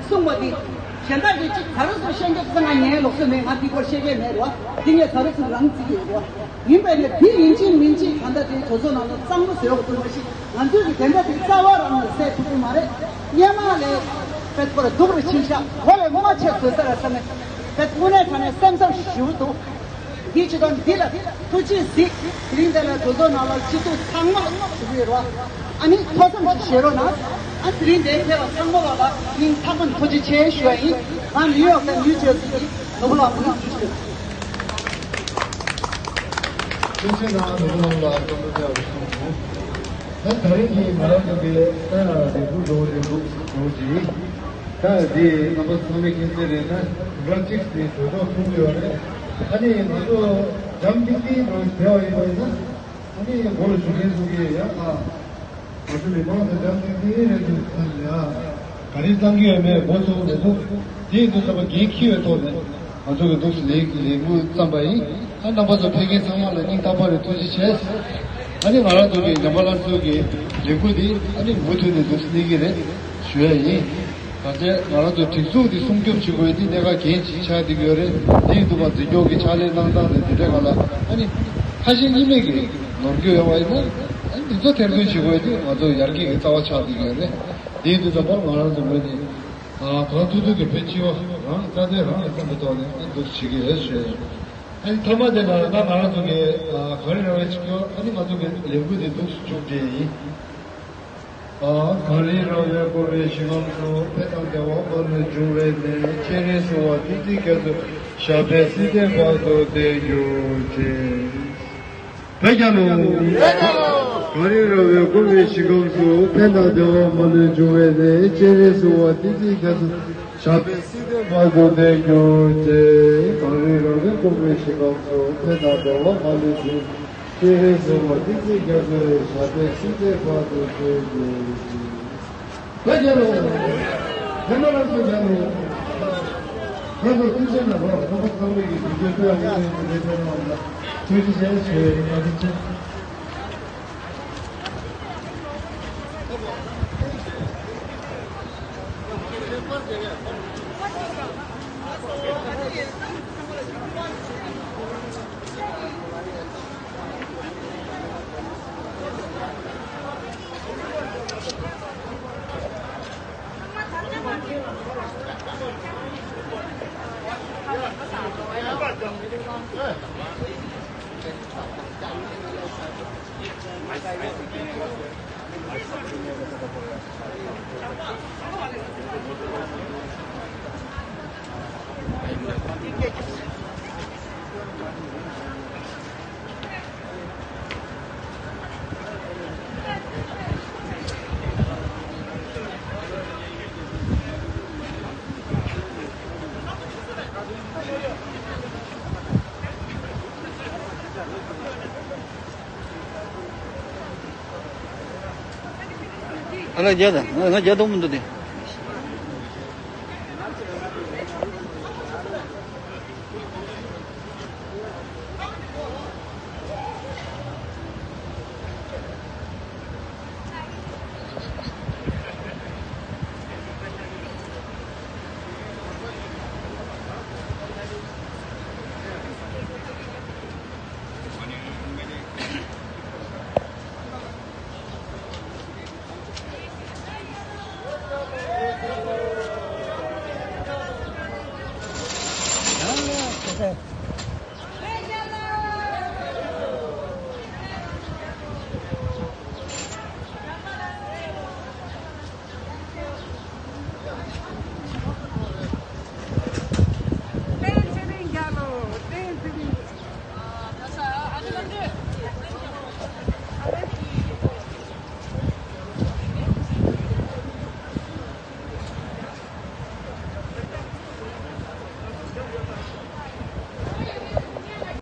གསུངས་པ་འདི་གཞན་དག་གིས་གཅིག་ད་རུང་སུ་ཤེས་རྒྱུ་ཚང་ང་ཉན་ལོག་སུ་མེད། ང་འདི་སྐོར་ཤེས་མཁན་མེད་རོ། འདི་ངས་ད་རུང་སུ་རང་བརྩི་གི་ཡོད་རོ། ཡིན་པས་ནས་འདི་ཡིན་གཅིག་མིན་གཅིག་ད་ལྟ་དེ་གྲོས་ཚོགས་ནང་ལ་གཙང་མ་བཟོས་འོག་ཏུ་མ་ཞིག་ང་ཚོས་ཀྱི་དེ་འདྲ་དེ་རྩ་བ་རང་ལ་སེལ་ཐུབ་ཀྱི་མ་རེད། སྔོན་མ་ལས་དཔེ་ཁོ་ལ་སྡུག་རུ་ཕྱིན་ཤག་གོ་ལས་ངོ་མ་ཆེ་བཟོས་ས་ར་ས་ནས་དཔེ་དངོས་གནས་དྲང་གནས་སེམས་འཚབ་ཞེ་པོ་འདུག་འདི་ཅི་དང་འདི་ལ་ཐུགས་རྗེ་གཟིགས། དེ་རིང་འདི་ལ་གྲོས་ཚོགས་ནང་ལ་སྤྱི་འཐུས་ཚང་མ་ཞུ་གི་ཡོད་རེད་བ། ཨ་ནི་ཐུགས་བསམ་ཞིག་བཞེས་རོགས་གནང་། ཨ་དེ་རིང་འདིར་ཕེབས་པ་ཚང་མ་ལ་ལ་སྙིང་ཐག་པ་ནས་ཐུགས་རྗེ་ཆེ་ཞུ་བ་ཡིན། ང་ནིའུ་ཡོག་དང་ནིའུ་ཇར་སི་གི་ནོར་བུ་ལགས་མུ་མཐུད་ཞུ། ཐུགས་རྗེ་གནང་། ནོར་བུ་ལགས་ལ་བསམ་བློ་བཏང་བ་གསུངས་སོང་། ད་ད་རིང་གི་ང་རང་ཚོ་གི་ད་ལས་འགུལ་འགྲོ་འགྲོ་འགྲོ་འགྲོ་གི་རེད། ད་འདི་རྣམ་པ་ཚང་མས་མཁྱེན་གསལ་རེད། ད་ཟླ་གཅིག་ནས་གྲོས་ཚོགས་ཚོགས་ཀྱི་ཡོད་རེད། ཨ་ནི་ང་ཚོ་འཇམ་ཐིང་ཐིང་འགྲོ་བསྡད་པ་ཡིན་པ་ཡིན་ན་ཨ་ནི་མགོ་ལ་གཞུ་མཁན་ཚོ་གིས་ཡ་ཨ་ང་ཚོ་མི་མང་ཚོ་འཇམ་ཐིང་ཐིང་རེད་འདུག་ཟེར་ཡ་ག་རེ་བཏང་གི་ཡོད་མེད་མགོ་ཚོས་མི་འདུག་དེ་ཡིན་དུས་ཙམ་པ་འགན་འཁྱེར་བའི་ཐོག་ནས་ང་ཚོ་གི་འདུག་ལས་ལས་འགུལ་བརྩམས་པ་ཡིན། ཨ་རྣམ་པ་ཚོ་ཕེབས་མཁན་ཚང་མ་ལ་སྙིང་ཐག་པ་ནས་ཐུགས་རྗེ་ཆེ། ཨ་ནི་ང་རང་ཚོ་གི་འཇམ་དཔལ་ལྷ་མཚོ་གི་ལས་འགུལ་འདི་ཨ་ནི་མུ་མཐུད་ནས་འདུག་སེ་གནས་ཀྱི་རེད་ཞུ་ཡ་ཡིན། ད་ཆ་ང་རང་ཚོ་སྒྲིག་འཛུགས་འདི་སྲུང་སྐྱོབ་བྱེད་དགོས་འདི་གནད་འགག་གལ་ཆེ་ཆགས་བསྡད་ཀྱི་ཡོད་རེད། འདི་ཡིན་དུས་ང་འཛིན་སྐྱོང་གི་ཕྱག་ལས་གནང་སྟངས་དང་དེ་འདྲའི་སྒང་ལ་ཨ་ནི་ཁ་ཞེ་གཉིས་མེད་ཀྱི་ནོར་འཁྲུལ་ཡོད་པ་ཡིན་ན་ཨ་ནི་འདི་ཚོ་ཐེར་འདོན་བྱེད་དགོས་འདི་ང་ཚོ་ཡར་རྒྱས་ཀྱི་རྩ་བ་ཆགས་བསྡད་ཀྱི་ཡོད་རེད། དེའི་དུས་ཙམ་པར་ང་རང་ཚོ་ངོས་ནས་ཨ་གང་ཐུབ་ཐུབ་ཀྱི་བོད་སྤྱི་བ་རང་རྩ་དོན་རང་ལ་བརྩོན་པའི་ཐོག་ནས་ཨ་འདུག་བྱེད་ཀྱི་ཡོད་ཞུ་ཡ་ཡིན། ཨ་ནི་མཐའ་མ་དེ་ལ་ད་ང་རང་ཚོ་གི་ཨ་གངས་རི་ར་བའི་ཆིབས་བསྒྱུར་ཨ་ནི་ང་ཚོ་གི་ལས་འགུལ་དེ་འདུག་མཇུག་སྒྲིལ་ཡིན། ཨ་གངས་རི་ར་བས་བསྐོར་བའི་ཞིང་ཁམས་སུ། ཕན་དང་བདེ་བ་མ་ལུས་འབྱུང་བའི་གནས། སྤྱན་རས་གཟིགས་དབང་བསྟན་འཛིན་རྒྱ་མཚོ། ཞབས་པད་སྲིད་མཐའི་བར་དུ་བརྟན་གྱུར་ཅིག་བོད་རྒྱལ་ལོ། གངས་རི་ར་བས་བསྐོར་བའི་ཞིང་ཁམས་སུ། ཕན་དང་བདེ་བ་མ་ལུས་འབྱུང་བའི་གནས། སྤྱན་རས་གཟིགས་དབང་བསྟན་འཛིན་རྒྱ་མཚོ། ཞབས་པད་སྲིད་མཐའི་བར་དུ་བརྟན་གྱུར་ཅིག་གངས་རི་ར་བས་བསྐོར་བའི་ཞིང་ཁམས་སུ། ཕན་དང་བདེ་བ་མ་ལུས་འབྱུང་། སྤྱན་རས་གཟིགས་དབང་བསྟན་འཛིན་རྒྱ་མཚོའི། ཞབས་པད་སྲིད་མཐའི་བར་དུ་བརྟན་གྱུར་ཅིག་བོད་རྒྱལ་ལོ། བོད་མི་རང་སྐྱོང་རྒྱལ་ལོ། ང་ཚོ་སྐུ་མཁྱེན་ལ་རོགས་རྣམ་པ་ཚང་མས་ཀྱི་དུས་ཚོད་སྤྲོད་ཡག་གནང་བའི་ལས་དོན་རྣམས་ལ་ཐུགས་རྗེ་ཆེ་ཞུ་བའི་བཀའ་དྲིན་ཆེ། ཨ་ལ་རྒྱ་དང་ང་རྒྱ་གཏོང་མི་འདུག་སྟེ།